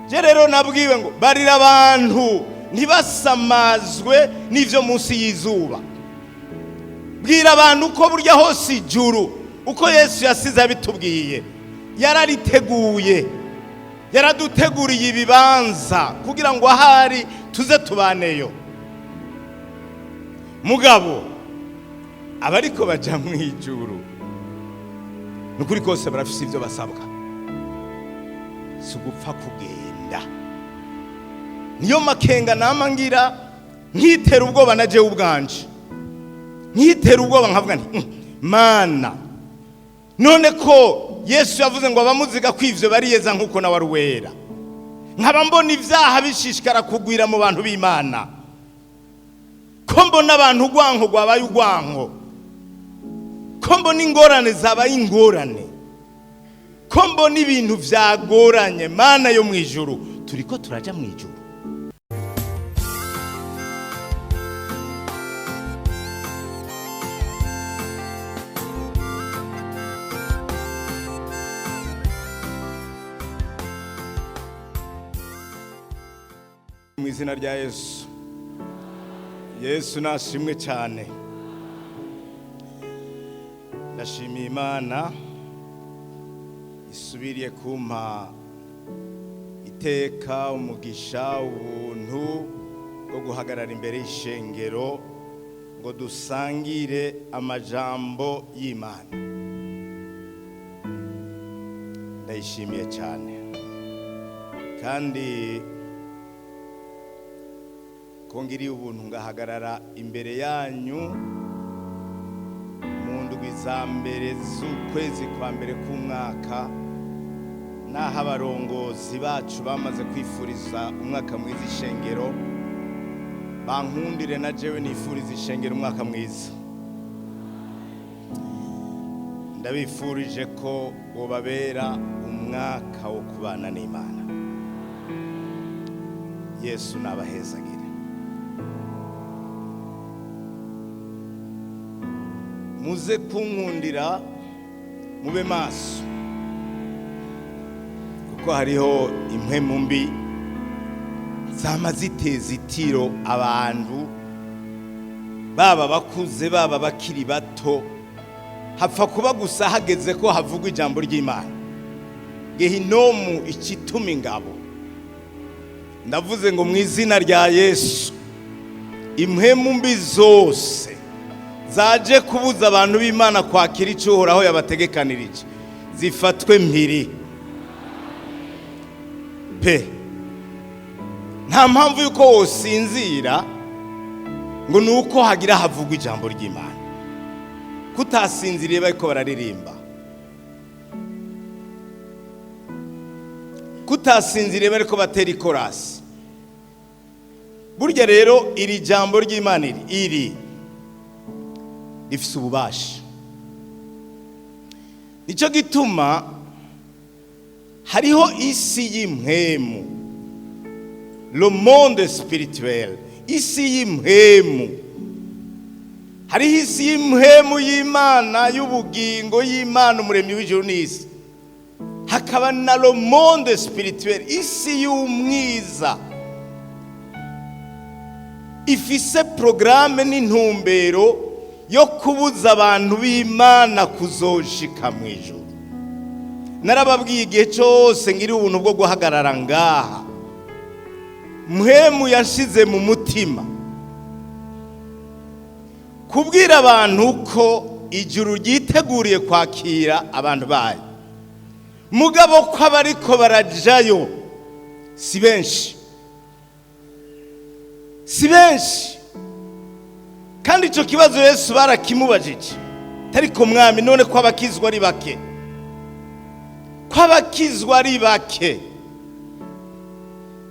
Je rero nabwiwe ngo barira abantu ntibasamazwe n'ivyo munsi y'izuba. Bwira abantu ko burya hose ijuru uko Yesu yasize abitubwiye, yarariteguye, yaraduteguriye ibibanza kugira ngo ahari tuze tubaneyo. Mugabo abariko baja mu ijuru nukuri kose barafise ivyo basabwa, si ugupfa kugenda. Niyo makenga nama ngira, nkitera ubwoba na jewe ubwanje, nkitera ubwoba nkavuga nti: Mana, none ko Yesu yavuze ngo abamuziga ko ivyo bariyeza nkuko nawe ari uwera, nkaba mbona ivyaha bishishikara kugwira mu bantu b'Imana, ko mbona abantu urwanko rwabaye urwanko, ko mbona ingorane zabaye ingorane, ko mbona ibintu vyagoranye, Mana yo mw'ijuru, turiko turaja mw'ijuru?" Mu izina rya Yesu. Yesu nashimwe cyane. Ndashimiye Imana isubiriye kumpa iteka, umugisha, ubuntu bwo guhagarara imbere y'ishengero ngo dusangire amajambo y'Imana. Ndayishimiye cyane, kandi ko ngiriye ubuntu ngahagarara imbere yanyu mu ndwi za mbere z'ukwezi kwa mbere k'umwaka, n'aho abarongozi bacu bamaze kwifuriza umwaka mwiza ishengero, bankundire na jewe nifuriza ishengero umwaka mwiza. Ndabifurije ko wobabera umwaka wo kubana n'Imana. Yesu nabahezagire. Muze kunkundira mube maso, kuko hariho impwemu mbi zama ziteza itiro abantu, baba bakuze baba bakiri bato, hapfa kuba gusa hageze ko havugwa ijambo ry'Imana. Gehinomu ikituma ingabo. Ndavuze ngo mu izina rya Yesu, impwemu mbi zose zaje kubuza abantu b'Imana kwakira icyo Uhoraho yabategekanirije zifatwe mpiri pe. Nta mpamvu yuko wosinzira ngo ni uko hagira havugwa ijambo ry'Imana. Kutasinziriye bariko bararirimba, kutasinziriye bariko batera ikorasi. Burya rero iri jambo ry'Imana iri rifise ububasha. Nicyo gituma hariho isi y'impwemu, le monde spirituel, isi y'impwemu. Hariho isi y'impwemu y'Imana, y'ubugingo y'Imana umuremyi w'ijuru n'isi, hakaba na le monde spirituel, isi y'umwiza ifise programme n'intumbero yo kubuza abantu b'Imana kuzoshika mu ijuru. Narababwiye igihe cyose ngira ubuntu bwo guhagarara ngaha, mpwemu yashize mu mutima kubwira abantu ko ijuru ryiteguriye kwakira abantu bayo, mugabo ko abariko barajayo si benshi, si benshi. Kandi icyo kibazo Yesu barakimubajije: "Ariko Mwami, none ko abakizwa ari bake, ko abakizwa ari bake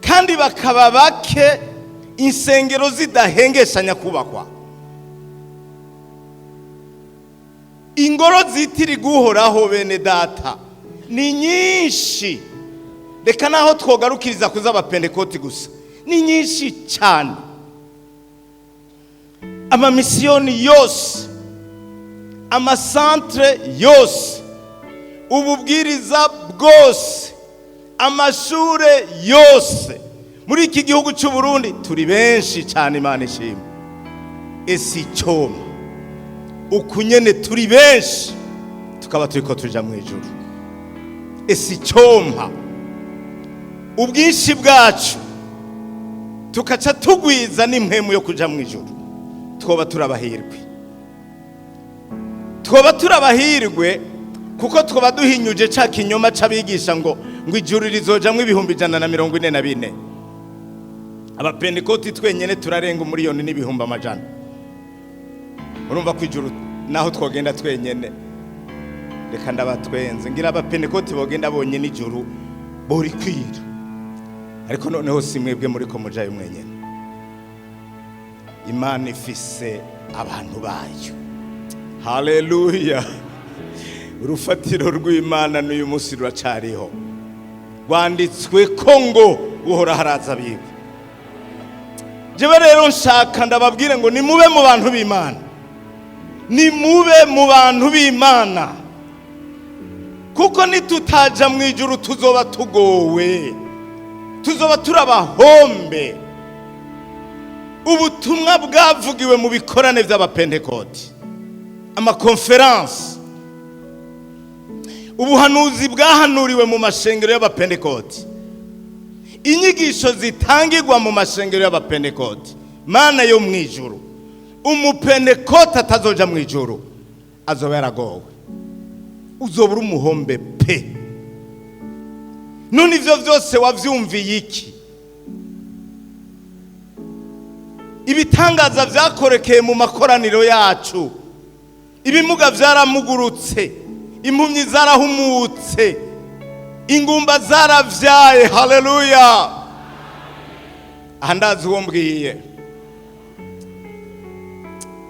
kandi bakaba bake, insengero zidahengeshanya kubakwa, ingoro zitirirwa Uhoraho bene data ni nyinshi, reka naho twogarukiriza kuz'abapentekoti gusa, ni nyinshi cyane, amamisiyoni yose, amasantere yose, ububwiriza bwose, Amashure yose muri iki gihugu cy'u Burundi, turi benshi cyane, Imana ishimwe. Ese icyoma ukunyene turi benshi tukaba turiko tuja mu ijuru? Ese icyompa ubwinshi bwacu tukaca tugwiza n'impwemu yo kuja mu ijuru? Twoba turabahirwe, twoba turabahirwe, kuko twoba duhinyuje ca kinyoma c'abigisha ngo ijuru rizojamwo 144,000. Abapentekoti twenyene turarenga 1,100,000. Urumva ko ijuru naho twogenda twenyene, reka ndabatwenze, ngira abapentekoti bogenda bonyene ijuru borikwira. Ariko noneho si mwebwe muriko mujayo mwenyene, Imana ifise abantu bayo. Haleluya! Urufatiro rw'Imana n'uyu munsi ruracariho, rwanditswe ko ngo uhora haraza abiwe. Jewe rero nshaka ndababwire ngo nimube mu bantu b'Imana, nimube mu bantu b'Imana, kuko nitutaja mu ijuru tuzoba tugowe, tuzoba turabahombe. Ubutumwa bwavugiwe mu bikorane by'Abapentekoti, amakonferansi, ubuhanuzi bwahanuriwe mu mashengero y'Abapentekoti, inyigisho zitangirwa mu mashengero y'Abapentekoti, Mana yo mu ijuru, umupentekoti atazoja mu ijuru azoba yaragowe, uzoba uri umuhombe pe. None ivyo vyose wavyumviye iki? Ibitangaza vyakorekeye mu makoraniro yacu, ibimuga vyaramugurutse, impumyi zarahumutse, ingumba zaravyaye. Haleluya! Aha ndazi uwo mbwiye,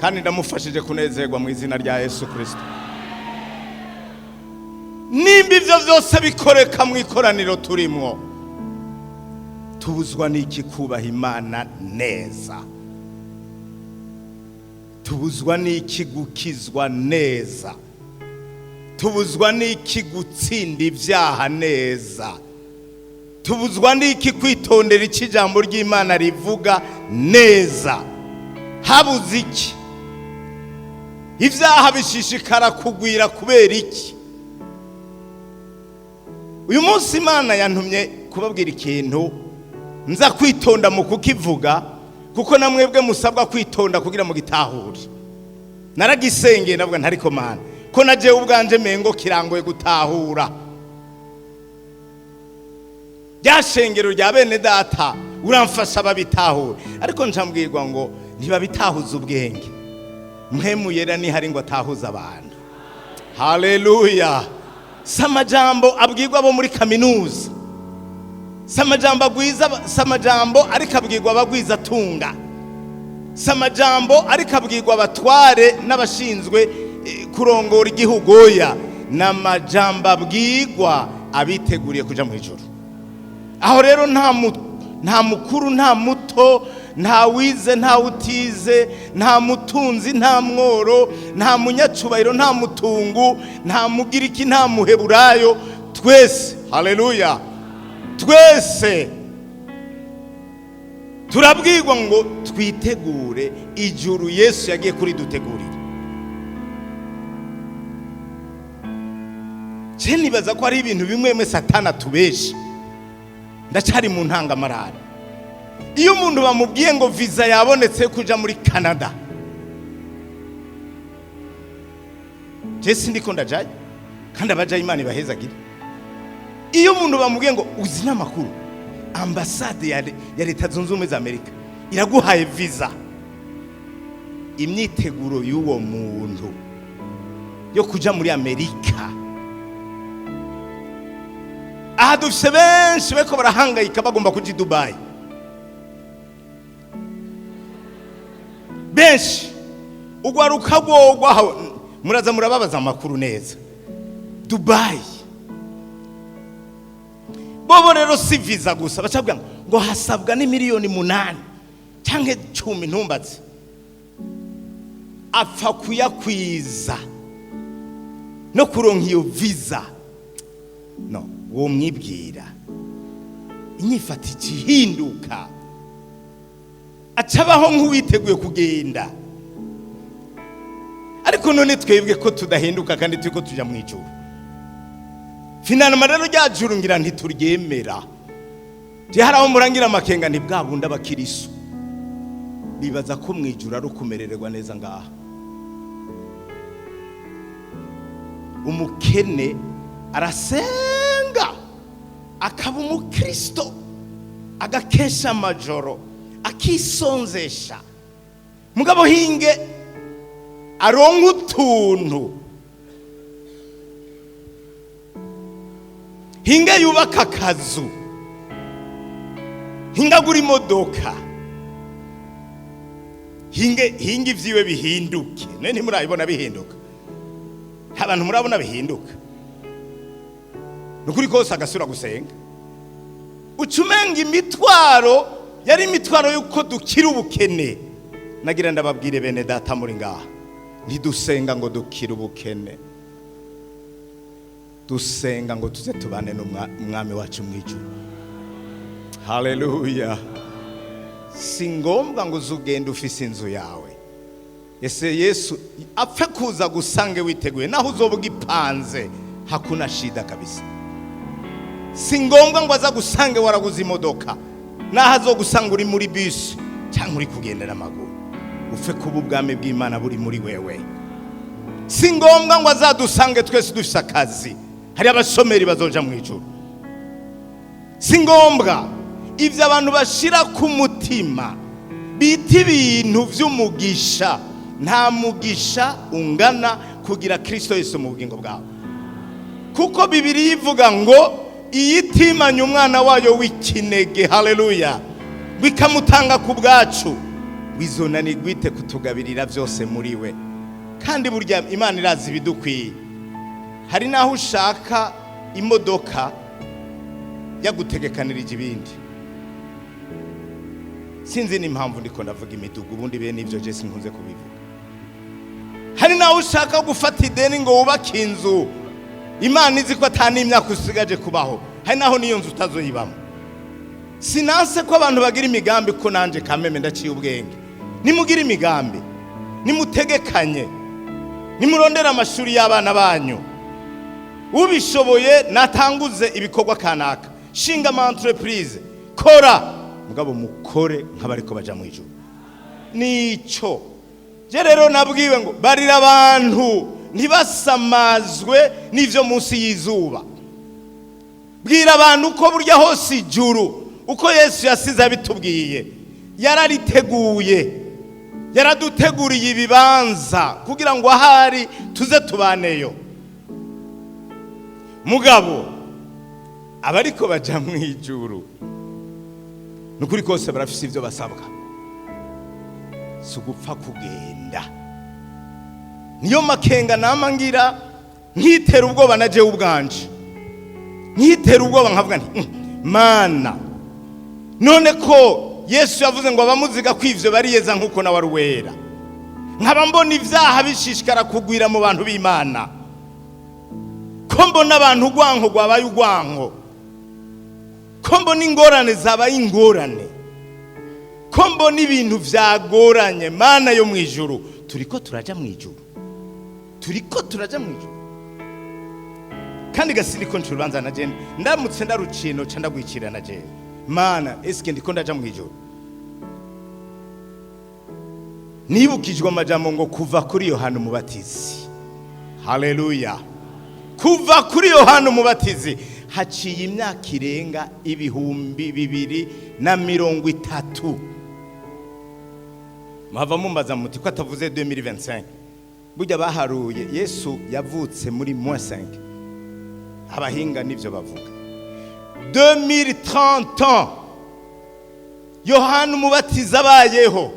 kandi ndamufashije kunezerwa mu izina rya Yesu Kristo. Nimba ivyo vyose bikoreka mu ikoraniro turimwo, tubuzwa n'iki kubaha Imana neza? Tubuzwa n'iki gukizwa neza? Tubuzwa n'iki gutsinda ibyaha neza? Tubuzwa n'iki kwitondera icyo ijambo ry'Imana rivuga neza? Habuze iki? Ibyaha bishishikara kugwira kubera iki? Uyu munsi Imana yantumye kubabwira ikintu, nza kwitonda mu kukivuga, kuko na mwebwe musabwa kwitonda kugira mu gitahure. Naragisengeye, ndavuga ntariko Mana, ko najewe ubwanje mengo kirangoye gutahura. Rya shengero rya bene data, uramfasha babitahure. Ariko ncambwirwa ngo ntibabitahuza ubwenge, Mpwemu Yera nihari ngo atahuze abantu. Haleluya! Si amajambo abwirwa abo muri kaminuza, si amajambo agwiza, si amajambo ariko abwirwa abagwiza atunga, si amajambo ariko abwirwa abatware n'abashinzwe kurongora igihugu. Oya, ni amajambo abwirwa abiteguriye kuja mu ijuru. Aho rero nta mukuru, nta muto, nta wize, nta utize, nta mutunzi, nta mworo, nta munyacubahiro, nta mutungu, nta mugiriki, nta muheburayo, twese, haleluya, twese turabwirwa ngo twitegure ijuru Yesu yagiye kuridutegurira. Je nibaza ko ari ibintu bimwe bimwe Satana atubesha. Ndacyari mu ntangamarara. Iyo umuntu bamubwiye ngo visa yabonetse yo kuja muri Canada, je sindiko ndajayo, kandi abajayo Imana ibahezagire. Iyo umuntu bamubwiye ngo uzi n'amakuru, ambasade ya Leta Zunze Ubumwe za Amerika iraguhaye visa, imyiteguro y'uwo muntu yo kuja muri Amerika, aha dufise benshi bariko barahangayika bagomba kuja i Dubai, benshi ugwaruka rwogwa aho, muraza murababaza amakuru neza. Dubai bobo rero si visa gusa, bacabwira ngo hasabwa n'imiliyoni 8 canke 10, ntumbaze, apfa kuyakwiza no kuronka iyo visa. No uwo mwibwira Inyifato ihinduka, acabaho nk'uwiteguye kugenda. Ariko none twebwe ko tudahinduka kandi turi ko tujya mu ijuru? Finalement rero, rya juru ngira ntituryemera. Je hari aho murangira amakenga, nti bwa bundi abakirisu bibaza ko mu ijuru ari ukumerererwa neza ngaha. Umukene arasenga, akaba umukristo, agakesha amajoro, akisonzesha, mugabo hinge aronka utuntu, hinge yubaka akazu, hinge agura imodoka, hinge ivyiwe bihinduke. None ntimurabibona bihinduka? Abantu murabona bihinduka? Nukuri kose agasubira gusenga. Uca umenga imitwaro yari imitwaro y'uko dukira ubukene. Nagira ndababwire, bene data muri ngaha, ntidusenga ngo dukire ubukene, dusenga ngo tuze tubane n'umwami wacu mu ijuru. Haleluya! Si ngombwa ngo uze ugende ufise inzu yawe. Ese Yesu apfe kuza gusange witeguye, naho uzoba ugipanze, hakuna shida kabisa. Si ngombwa ngo aza gusange waraguze imodoka, naho azogusanga uri muri bisi cyangwa uri kugenda n'amaguru, upfe kuba ubwami bw'Imana buri muri wewe. Si ngombwa ngo azadusange twese dufise akazi, hari abashomeri bazoja mu ijuru. Si ngombwa. Ibyo abantu bashira ku mutima bita ibintu by'umugisha, nta mugisha ungana kugira Kristo Yesu mu bugingo bwawe, kuko Bibiliya ivuga ngo iyitimanye umwana wayo w'ikinege, haleluya, bikamutanga ku bwacu, wizonanirwa ite kutugabirira byose muri we? Kandi burya Imana irazi ibidukwiye. Hari n'aho ushaka imodoka, yagutegekanirije ibindi. Sinzi n'impamvu ndiko ndavuga imidugu, ubundi bene ibyo je sinkunze kubivuga. Hari n'aho ushaka gufata ideni ngo wubake inzu, Imana izi ko atani imyaka usigaje kubaho. Hari n'aho n'iyo nzu utazoyibamo. Sinanse ko abantu bagira imigambi, ko nanje kameme ndaciye ubwenge. Nimugire imigambi, nimutegekanye, nimurondere amashuri y'abana banyu, ubishoboye natanguze ibikorwa kanaka, shinga ama entreprise, kora, mugabo mukore nk'abariko baja mu ijuru. Nico je rero nabwiwe ngo barira abantu ntibasamazwe n'ivyo munsi y'izuba. Bwira abantu ko burya hose ijuru, uko Yesu yasize abitubwiye, yarariteguye, yaraduteguriye ibibanza kugira ngo ahari tuze tubaneyo. Mugabo abariko baja mu ijuru, nukuri kose barafise ivyo basabwa, si ugupfa kugenda. Niyo makenga nama ngira, nkitera ubwoba na jewe ubwanje, nkitera ubwoba, nkavuga nti: Mana, none ko Yesu yavuze ngo abamuziga ko ivyo bariyeza nk'uko nawe ari uwera, nkaba mbona ibyaha bishishikara kugwira mu bantu b'Imana, ko mbona abantu urwanko rwabaye urwanko, ko mbona ingorane zabaye ingorane, ko mbona ibintu byagoranye, Mana yo mu ijuru, turiko turaja mu ijuru? Turiko turaja mu ijuru?" Kandi gasindi ko nca urubanza na jene, ndamutse ndaruciye noca ndagwikira na jene. Mana, eske ndiko ndaja mu ijuru? Nibukijwe amajambo ngo kuva kuri Yohana Umubatizi, haleluya, kuva kuri Yohana Umubatizi haciye imyaka irenga 2030. Muhava mumbaza muti ko atavuze 2025? Burya baharuye, Yesu yavutse muri moins 5, abahinga nivyo bavuga. 2030 ans Yohana Umubatizi abayeho,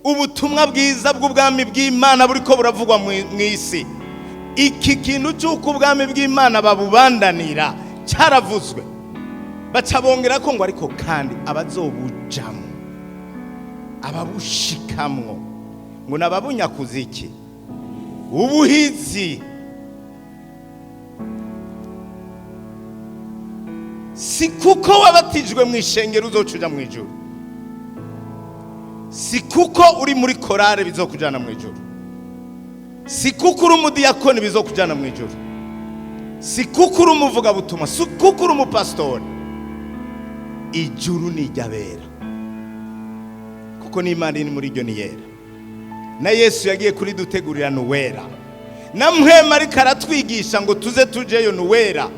ubutumwa bwiza bw'ubwami bw'Imana buriko buravugwa mu isi. Iki kintu cy'uko ubwami bw'Imana babubandanira cyaravuzwe, baca bongera ko ngo ariko kandi abazobujamo, ababushikamwo, ngo nababunyakuza iki ubuhizi. Si kuko wabatijwe mu ishengero uzoca uja mu ijuru, si kuko uri muri korale bizokujana mu ijuru, si kuko uri umudiyakoni bizokujana mu ijuru, si kuko uri umuvugabutumwa, si kuko uri umupasitori. Ijuru ni iry'abera, kuko n'Imana iri muri ryo ni yera, na Yesu yagiye kuridutegurira ni uwera, na Mpwemu ariko aratwigisha ngo tuze tujeyo ni uwera.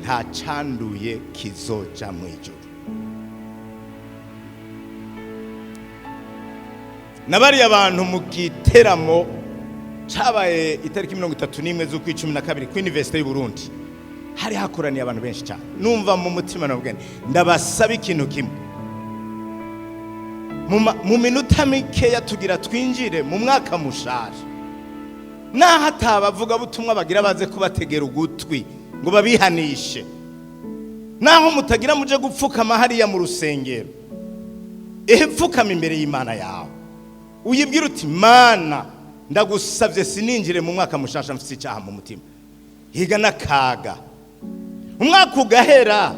Nta cyanduye kizoja mu ijuru. Na bariya bantu mu giteramo cabaye itariki 31 z'ukwa 12 kuri Université y'u Burundi, hari hakoraniye abantu benshi cyane. Numva mu mutima navuga nti: "Ndabasaba ikintu kimwe." Mu minota mikeya tugira twinjire mu mwaka mushaje, naho atabavuga butumwa bagira baze kubategera ugutwi ngo babihanishe, naho mutagira muje gupfukama hariya mu rusengero, ehe, pfukama imbere y'Imana yawe, uyibwira uti: "Mana, ndagusabye sininjire mu mwaka mushasha mfite icyaha mu mutima." Higa n'akaga, umwaka ugahera,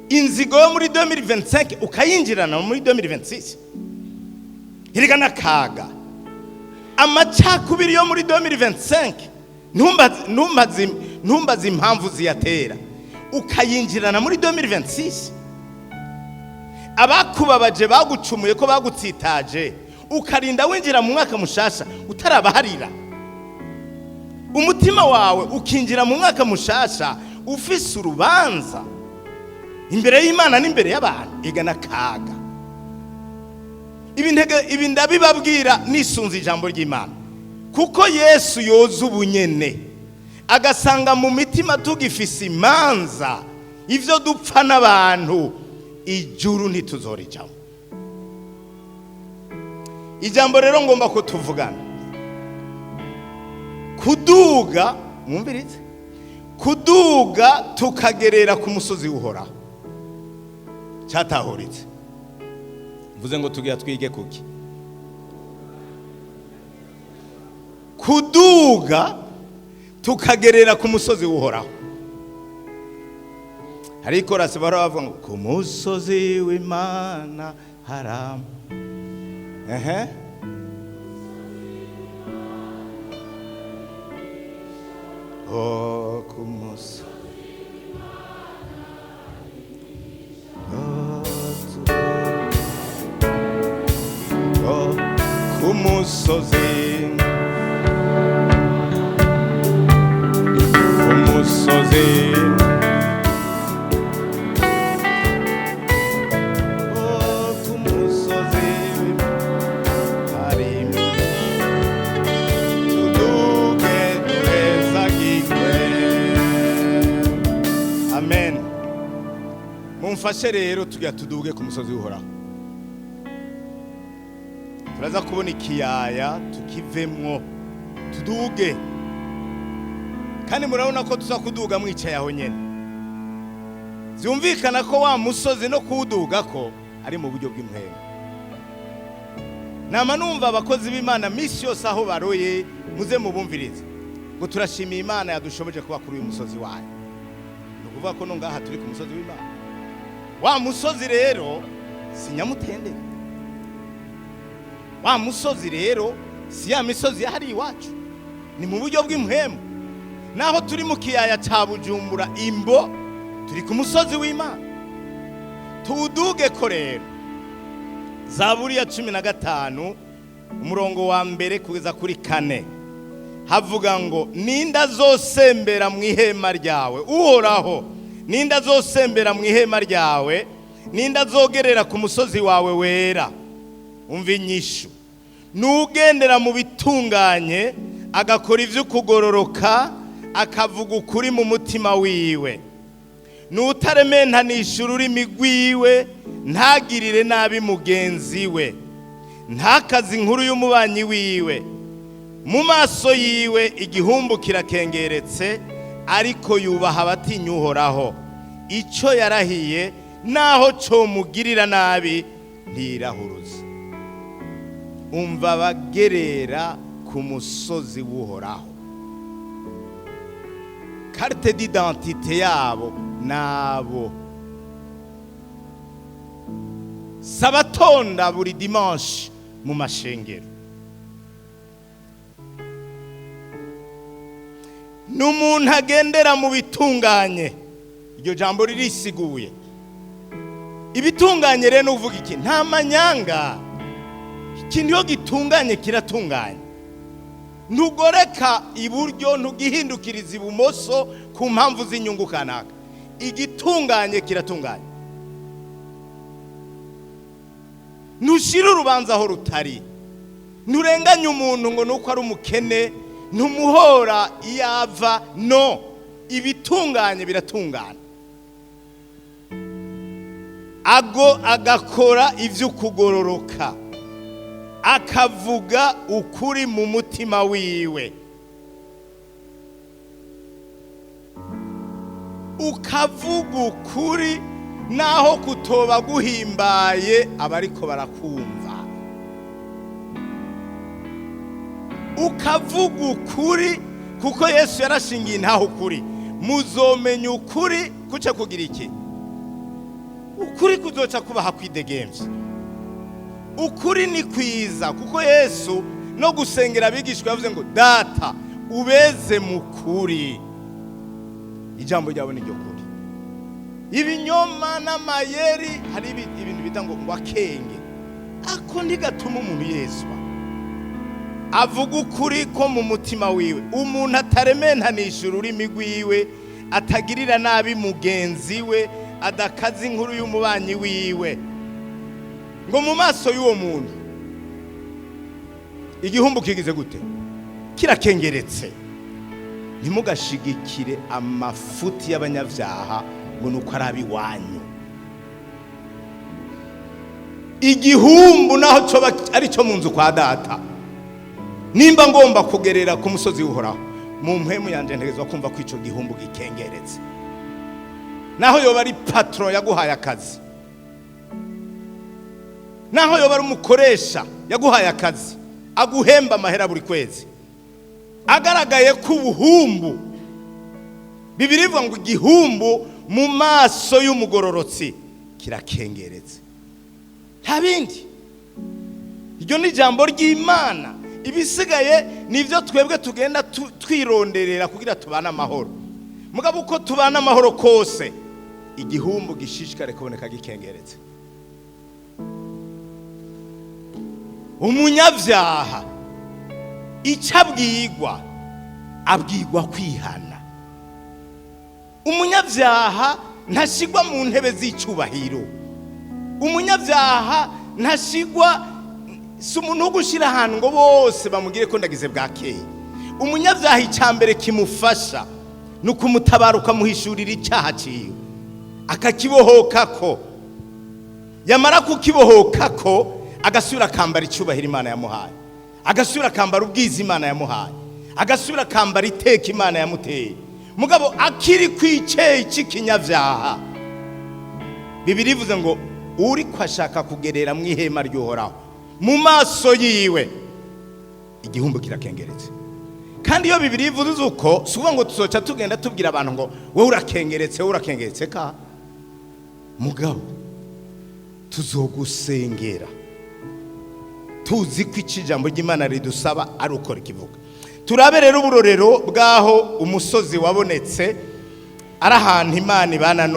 inzigo yo muri 2025 ukayinjirana muri 2026. Hirga n'akaga, amacakubiri yo muri 2025, ntumbaze impamvu ziyatera, ukayinjirana muri 2026. Abakubabaje, bagucumuye ko bagutsitaje, ukarinda winjira mu mwaka mushasha utarabaharira. Umutima wawe ukinjira mu mwaka mushasha ufise urubanza imbere y'Imana n'imbere y'abantu. Iga n'akaga. Ibi ndabibabwira nisunze ijambo ry'Imana, kuko Yesu yoza ubunyene agasanga mu mitima tugifise imanza, ivyo dupfa n'abantu, ijuru ntituzorijamo. Ijambo rero ngomba ko tuvugana, kuduga, mwumvirize, kuduga tukagerera ku musozi w'Uhoraho. Cyatahuritse, mvuze ngo tugira twige kuki? Kuduga tukagerera ku musozi w'Uhoraho. Hari ikorasi bahora bavuga ngo: "Ku musozi w'Imana haramu ehe." Oh, ku musozi. Oh, oh, ku musozi, ku musozi. Oh, ku musozi hari tuduge duhezagirwe. Amen. Mumfashe rero, tujya tuduge ku musozi w'Uhoraho. Turaza kubona ikiyaya, tukivemwo tuduge. Kandi murabona ko tuza kuduga mwicaye aho nyene. Byumvikana ko wa musozi no kuwuduga ko ari mu buryo bw'impwemu. Nama numva abakozi b'Imana misi yose aho baroye, muze mubumvirize ngo: "Turashimiye Imana yadushoboje kuba kuri uyu musozi wayo." Ni ukuvuga ko no ngaha turi ku musozi w'Imana. Wa musozi rero si Nyamutendere, wa musozi rero si ya misozi yahari iwacu, ni mu buryo bw'impwemu. Naho turi mu kiyaya ca Bujumbura imbo, turi ku musozi w'Imana. Tuwuduge ko rero. Zaburi ya 15, umurongo wa mbere kugeza kuri kane, havuga ngo: "Ninda azosembera mu ihema ryawe, Uhoraho? Ninda azosembera mu ihema ryawe? Ninda azogerera ku musozi wawe wera?" Umva inyishu: "Nugendera mu bitunganye, agakora ivy'ukugororoka, akavuga ukuri mu mutima wiwe, nutarementanisha ururimi rwiwe, ntagirire nabi mugenzi we, ntakaze inkuru y'umubanyi wiwe. Mu maso yiwe igihumbu kirakengeretse, ariko yubaha abatinya Uhoraho. Icyo yarahiye, naho comugirira nabi, ntirahuruza." Umva, abagerera ku musozi w'Uhoraho, carte d'identité yabo Nabo sabatonda buri dimanche mu mashengero. Ni umuntu agendera mu bitunganye. Iryo jambo ririsiguye. Ibitunganye rero ni uvuga iki? Nta manyanga. Ikintu iyo gitunganye kiratunganye, ntugoreka iburyo, ntugihindukiriza ibumoso ku mpamvu z'inyungu kanaka. Igitunganye kiratunganye. Ntushyire urubanza aho rutari, nturenganye umuntu ngo nuko ari umukene, ntumuhora iyo ava. No ibitunganye biratungana. Ago agakora ibyo kugororoka, akavuga ukuri mu mutima wiwe. Ukavuga ukuri naho kutoba guhimbaye abariko barakumva. Ukavuga ukuri kuko Yesu yarashingiye ntaho ukuri. Muzomenya ukuri kuca kugira iki? Ukuri kuzoca kubaha kwidegemvya. Ukuri ni kwiza, kuko Yesu no gusengera abigishwa yavuze ngo Data ubeze mu kuri, ijambo ryawe ni ryo kuri. Ibinyoma n'amayeri, hari ibintu bita ngo akenge, ako ntigatuma umuntu yezwa. Avuga ukuri ko mu mutima wiwe. Umuntu atarementanisha ururimi rwiwe, atagirira nabi mugenzi we, adakaza inkuru y'umubanyi wiwe, ngo mu maso y'uwo muntu igihumbu kigize gute? Kirakengeretse. Ntimugashigikire amafuti y'abanyabyaha ngo nuko ari abiwanyu. Igihumbu naho coba ari cyo mu nzu kwa data, nimba ngomba kugerera ku musozi w'Uhoraho, mu mpemu yanje ntegerezwa kumva ko ico gihumbu gikengeretse. Naho yoba ari patron yaguhaye akazi, naho yoba ari umukoresha yaguhaye akazi, aguhemba amahera buri kwezi, agaragaye ko ubuhumbu, Bibiliya ivuga ngo igihumbu mu maso y'umugororotsi kirakengeretse. Nta bindi, iryo ni ijambo ry'Imana. Ibisigaye ni ibyo twebwe tugenda twironderera kugira tubane amahoro. Mugabo uko tubana amahoro kose, igihumbu gishishikare kuboneka gikengeretse. Umunyabyaha icyo abwigwa, abwigwa kwihana. Umunyabyaha ntashigwa mu ntebe z'icyubahiro. Umunyabyaha ntashigwa, si umuntu wo gushyira ahantu ngo bose bamugire ko ndagize bwakeye. Umunyabyaha icya mbere kimufasha ni ukumutabara, ukamuhishurira icyaha cyiwe, akakibohokako. Yamara kukibohokako, agasubira akambara icyubahiro Imana yamuhaye, agasubira akambara ubwiza Imana yamuhaye, agasubira akambara iteka Imana yamuteye. Mugabo akiri ku icyeyi cy'ikinyabyaha, Bibiliya ivuze ngo uri ko ashaka kugerera mu ihema ry'Uhoraho, mu maso yiwe igihumbu kirakengeretse. Kandi iyo Bibiliya ivuze uko, si ukuvuga ngo tuzoca tugenda tubwira abantu ngo wowe urakengeretse, wowe urakengeretse ka. Mugabo tuzogusengera tuzi ko icyo ijambo ry'Imana ridusaba ari uko rikivuga. Turabe rero uburorero bw'aho umusozi wabonetse ari ahantu Imana ibana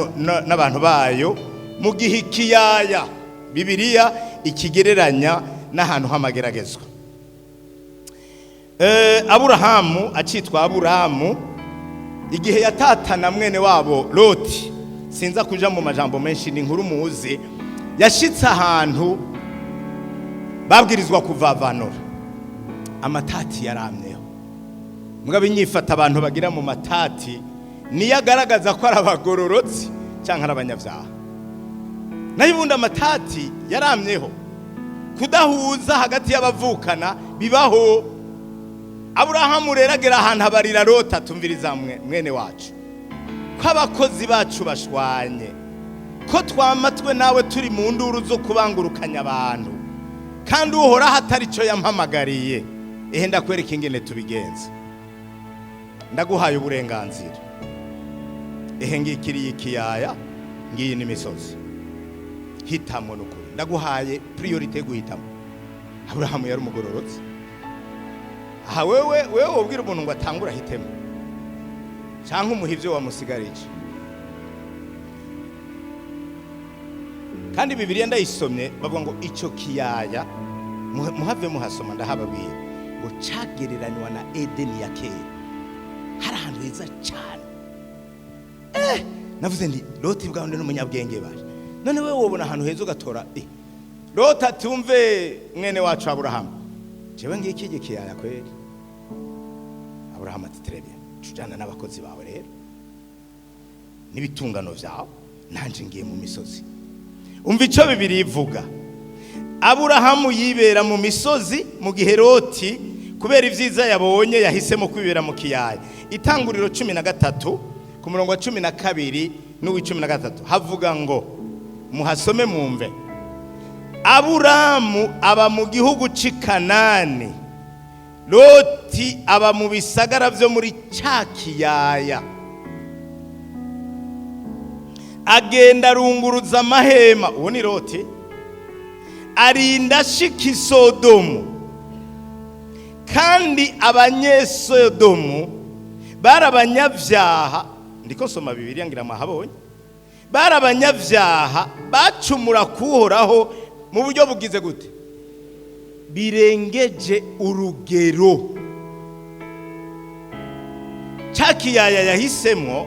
n'abantu bayo, mu gihe ikiyaya Bibiliya ikigereranya n'ahantu h'amageragezwa. Aburahamu acitwa Aburahamu igihe yatatana mwene wabo Loti, sinza kuja mu majambo menshi, ni inkuru muzi. Yashitse ahantu babwirizwa kuvavanura, amatati yaramyeho. Mugabo inyifata abantu bagira mu matati niyo agaragaza ko ari abagororotsi cyangwa ari abanyabyaha. Nayo ubundi amatati yaramyeho, kudahuza hagati y'abavukana bibaho. Aburahamu rero agera ahantu abarira Loti, atumviriza mwene wacu, ko abakozi bacu bashwanye, ko twamatwe nawe turi mu nduru zo kubangurukanya abantu, kandi Uhoraho atari cyo yampamagariye. Ehe ndakwereka ingene tubigenza. Ndaguhaye uburenganzira, Ehe, ngikiriye ikiyaya, ngiyi n'imisozi, hitamo. N'ukuri ndaguhaye priorité yo guhitamo. Aburahamu yari umugororotsi. Aha wewe wobwira umuntu ngo atangure ahitemo, cyangwa umuha ibyo wamusigarije? Kandi Bibiliya ndayisomye, bavuga ngo icyo kiyaya, muhave muhasoma, ndahababwiye ngo cyagereranywa na Edeni ya kera, hari ahantu heza cyane. Navuze nti: "Loti bwawe n'umunyabwenge baje." None wewe wobona ahantu heza ugatora? Loti atumve mwene wacu Aburahamu, jewe ngiki kiyaya kweri. Aburahamu ati: "Très bien, tujana n'abakozi bawe rero n'ibitungano vyawe, nanje ngiye mu misozi." Umva icyo Bibiri ivuga: Aburahamu yibera mu misozi, mu gihe Loti kubera ibyiza yabonye yahisemo kwibera mu kiyaya. Itanguriro 13 ku murongo wa 12 n'uw'icumi na gatatu havuga ngo, muhasome mumve: Aburamu aba mu gihugu cy'i Kanani, Loti aba mu bisagara byo muri cya kiyaya. Agenda arunguruza amahema, uwo ni Loti, arinda ashika i Sodomu. Kandi Abanyesodomu bari abanyabyaha. Ndiko nsoma Bibiliya, ngira mwahabonye. Bari abanyabyaha, bacumura kuhoraho mu buryo bugize gute? Birengeje urugero. Cya kiyaya yahisemo,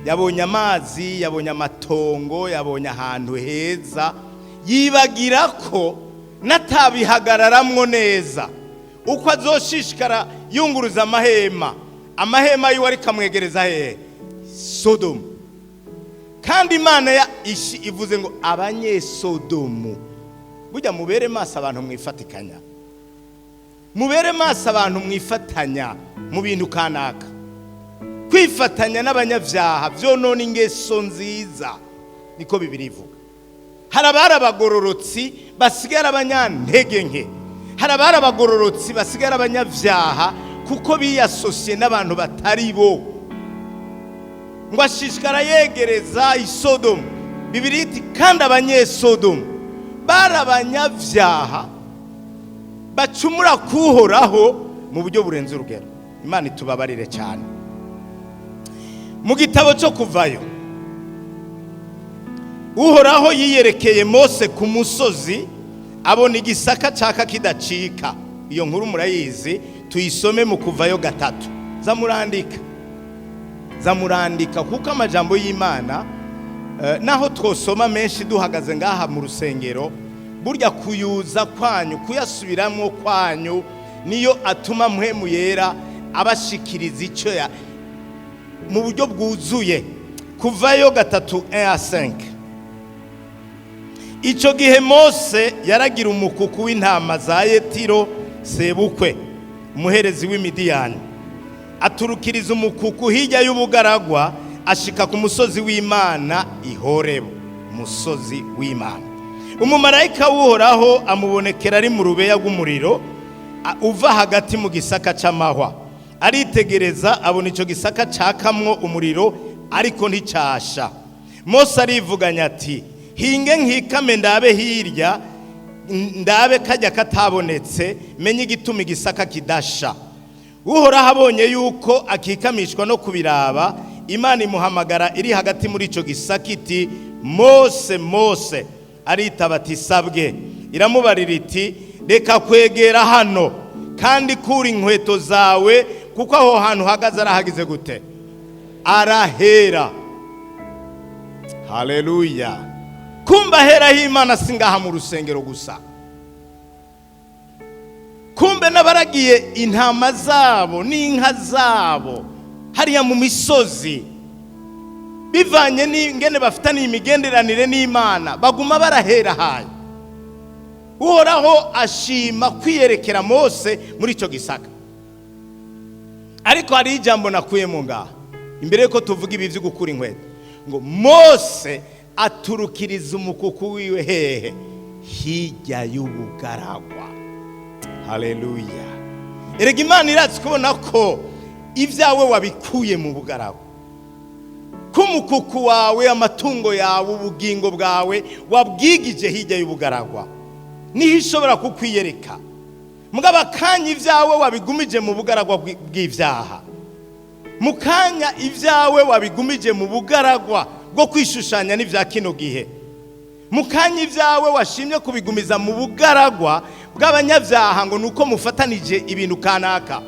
yabonye amazi, yabonye amatongo, yabonye ahantu heza, yibagira ko natabihagararamwo neza, uko azoshishikara yunguruza amahema, amahema yiwe ariko amwegereza hehe? Sodomu. Kandi Imana ya ishi ivuze ngo Abanyesodomu. Burya mubere maso abantu mwifatikanya, mubere maso abantu mwifatanya mu bintu kanaka. Kwifatanya n'abanyabyaha byonona ingeso nziza, niko Bibiri ivuga. Hari abari abagororotsi basigara abanyantege nke, hari abari abagororotsi basigara abanyabyaha kuko biyasosiye n'abantu batari bo. Ngo ashishikara yegereza Isodomu. Bibiri iti: kandi Abanyesodomu bari abanyabyaha, bacumura kuhoraho mu buryo burenze urugero. Imana itubabarire cyane. Mu gitabo cyo Kuvayo, Uhoraho yiyerekeye Mose ku musozi, abona igisaka caka kidacika. Iyo nkuru murayizi, tuyisome mu Kuvayo 3. Zamurandika, zamurandika, kuko amajambo y'Imana, naho twosoma menshi duhagaze ngaha mu rusengero, burya kuyuza kwanyu, kuyasubiramo kwanyu, niyo atuma Mpwemu Yera abashikiriza icyo ya mu buryo bwuzuye. Kuvayo 3, 1 à 5. Icyo gihe Mose yaragira umukuku w'intama za Yetiro sebukwe, umuherezi w'Imidiyani. Aturukiriza umukuku hirya y'ubugaragwa, ashika ku musozi w'Imana i Horebu, umusozi w'Imana. Umumarayika w'Uhoraho amubonekera ari mu rubeya rw'umuriro uva hagati mu gisaka c'amahwa. Aritegereza, abona icyo gisaka cakamwo umuriro, ariko nticyasha. Mose arivuganya ati: "Hinge nkikame ndabe hirya, ndabe kajya katabonetse, menye igituma igisaka kidasha." Uhoraho abonye yuko akikamishwa no kubiraba, Imana imuhamagara iri hagati muri icyo gisaka iti: "Mose, Mose!" Aritaba ati: "Sabwe." Iramubarira iti: "Reka kwegera hano, kandi kura inkweto zawe, kuko aho hantu uhagaze arahagize gute? Arahera." Haleluya! Kumba aheraho Imana si ngaha mu rusengero gusa. Kumbe n'abaragiye intama zabo n'inka zabo hariya mu misozi, bivanye n'ingene bafitaniye imigenderanire n'Imana, baguma barahera hayo. Uhoraho ashima kwiyerekera Mose muri icyo gisaka. Ariko hari ijambo nakuyemo ngaha imbere yuko tuvuga ibi byo gukura inkweto, ngo Mose aturukiriza umukuku wiwe hehe? Hirya y'ubugaragwa. Haleluya! Erega Imana iratse kubona ko ibyawe wabikuye mu bugaragwa. Ko umukuku wawe, amatungo yawe, ubugingo bwawe wabwigije hirya y'ubugaragwa, niho ishobora kukwiyereka. Mugabo akanya ibyawe wabigumije mu bugaragwa bw'ibyaha, mu kanya ibyawe wabigumije mu bugaragwa bwo kwishushanya n'ibya kino gihe, mu kanya ibyawe washimye kubigumiza mu bugaragwa bw'abanyabyaha ngo ni uko mufatanije ibintu kanaka,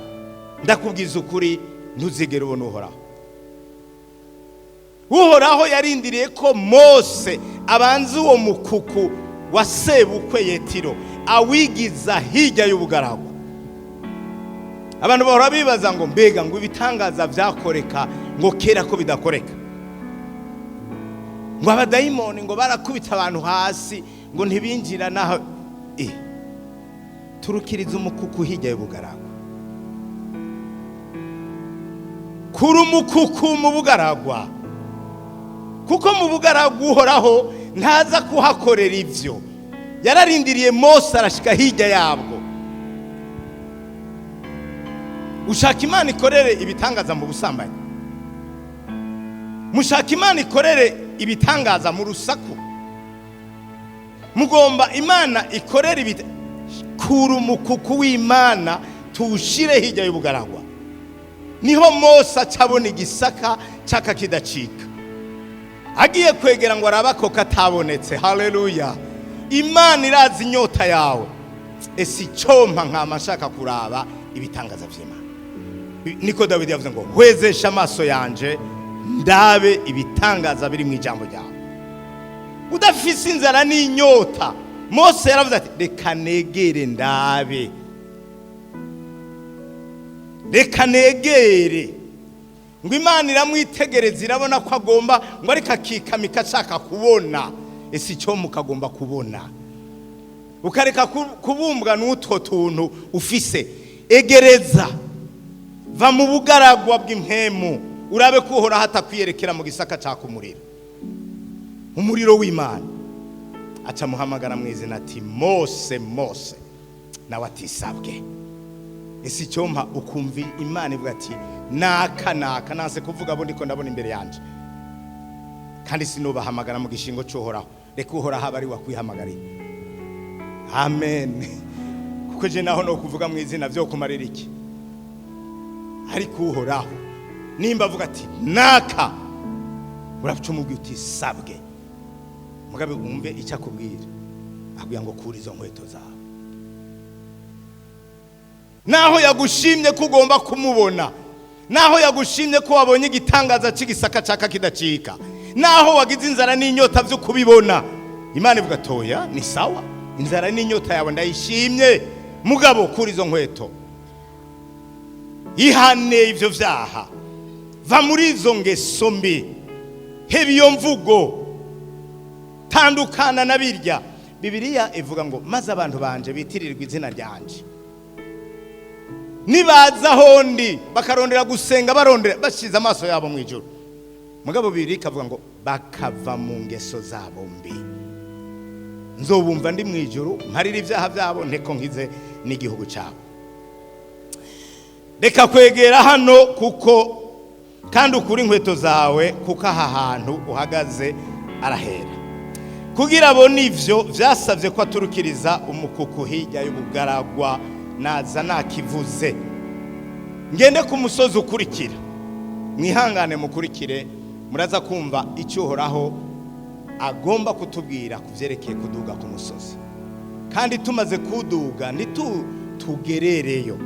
ndakubwiza ukuri, ntuzigere ubona Uhoraho. Uhoraho yarindiriye ko Mose abanza uwo mukuku wa sebukwe Yetiro awigiza hirya y'ubugaragwa. Abantu bahora bibaza ngo mbega ngo ibitangaza byakoreka ngo kera ko bidakoreka, ngo abadayimoni ngo barakubita abantu hasi ngo ntibinjira naho. Turukiriza umukuku hirya y'ubugaragwa, kuri umukuku mu bugaragwa, kuko mu bugaragwa Uhoraho ntaza kuhakorera ibyo. Yararindiriye Mose arashika hirya yabwo. Ushaka Imana ikorere ibitangaza mu busambanyi, mushaka Imana ikorere ibitangaza mu rusaku, mugomba Imana ikorere. Kura umukuku w'Imana tuwushire hirya y'ubugaragwa. Niho Mose acabona igisaka caka kidacika, agiye kwegera ngo arabe ako katabonetse. Haleluya! Imana irazi inyota yawe. Ese icyompa nkama nshaka kuraba ibitangaza by'Imana? Niko Dawidi yavuze ngo hwezeshe amaso yanje ndabe ibitangaza biri mu ijambo ryawe. Udafise inzara n'inyota, Mose yaravuze ati reka negere ndabe, reka negere. Ngo Imana iramwitegereza, irabona ko agomba ngo ariko akikamika ashaka kubona. Ese icyo mukagomba kubona, ukareka kubumbwa n'utwo tuntu ufise? Egereza, va mu bugaragwa bw'impemu, urabe ko Uhoraho atakwiyerekera mu gisaka caka umuriro, umuriro w'Imana. Aca muhamagara mu izina ati Mose, Mose, nawe atisabwe. Ese icyompa ukumva Imana ivuga ati naka naka, nanse kuvuga abo ndiko ndabona imbere yanje, kandi sinubahamagara mu gishingo cy'Uhoraho. Reka Uhoraho abe ari wakwihamagariye. Amen. Kuko je naho no kuvuga mu izina byo kumarira iki? Ariko Uhoraho nimba avuga ati naka, uraca umubwira uti sabwe. Mugabe wumve icyo akubwira, akubwira ngo kura izo nkweto zawe. Naho yagushimye ko ugomba kumubona, naho yagushimye ko wabonye igitangaza cy'igisaka caka kidacika, naho wagize inzara n'inyota byo kubibona, Imana ivuga toya, ni sawa, inzara n'inyota yawe ndayishimye, mugabo kura izo nkweto, ihane ivyo vyaha, va muri izo ngeso mbi, heba iyo mvugo, tandukana na birya. Bibiliya ivuga ngo maze abantu banje bitirirwa izina ryanje nibaza hondi bakarondera gusenga, barondera bashize amaso yabo mu ijuru, mugabo bibiri ikavuga ngo bakava mu ngeso zabo mbi, nzobumva ndi mu ijuru, mparira ibyaha byabo, nteko nkize n'igihugu cyabo. Reka kwegera hano, kuko kandi ukuri inkweto zawe, kuko aha hantu uhagaze arahera. Kugira abone ivyo vyasabye ko aturukiriza umukuku hirya y'ubugaragwa. Naza nakivuze, ngende ku musozi ukurikira. Mwihangane mukurikire, muraza kumva icyo Uhoraho agomba kutubwira ku byerekeye kuduga ku musozi. Kandi tumaze kuduga ntitugerereyo.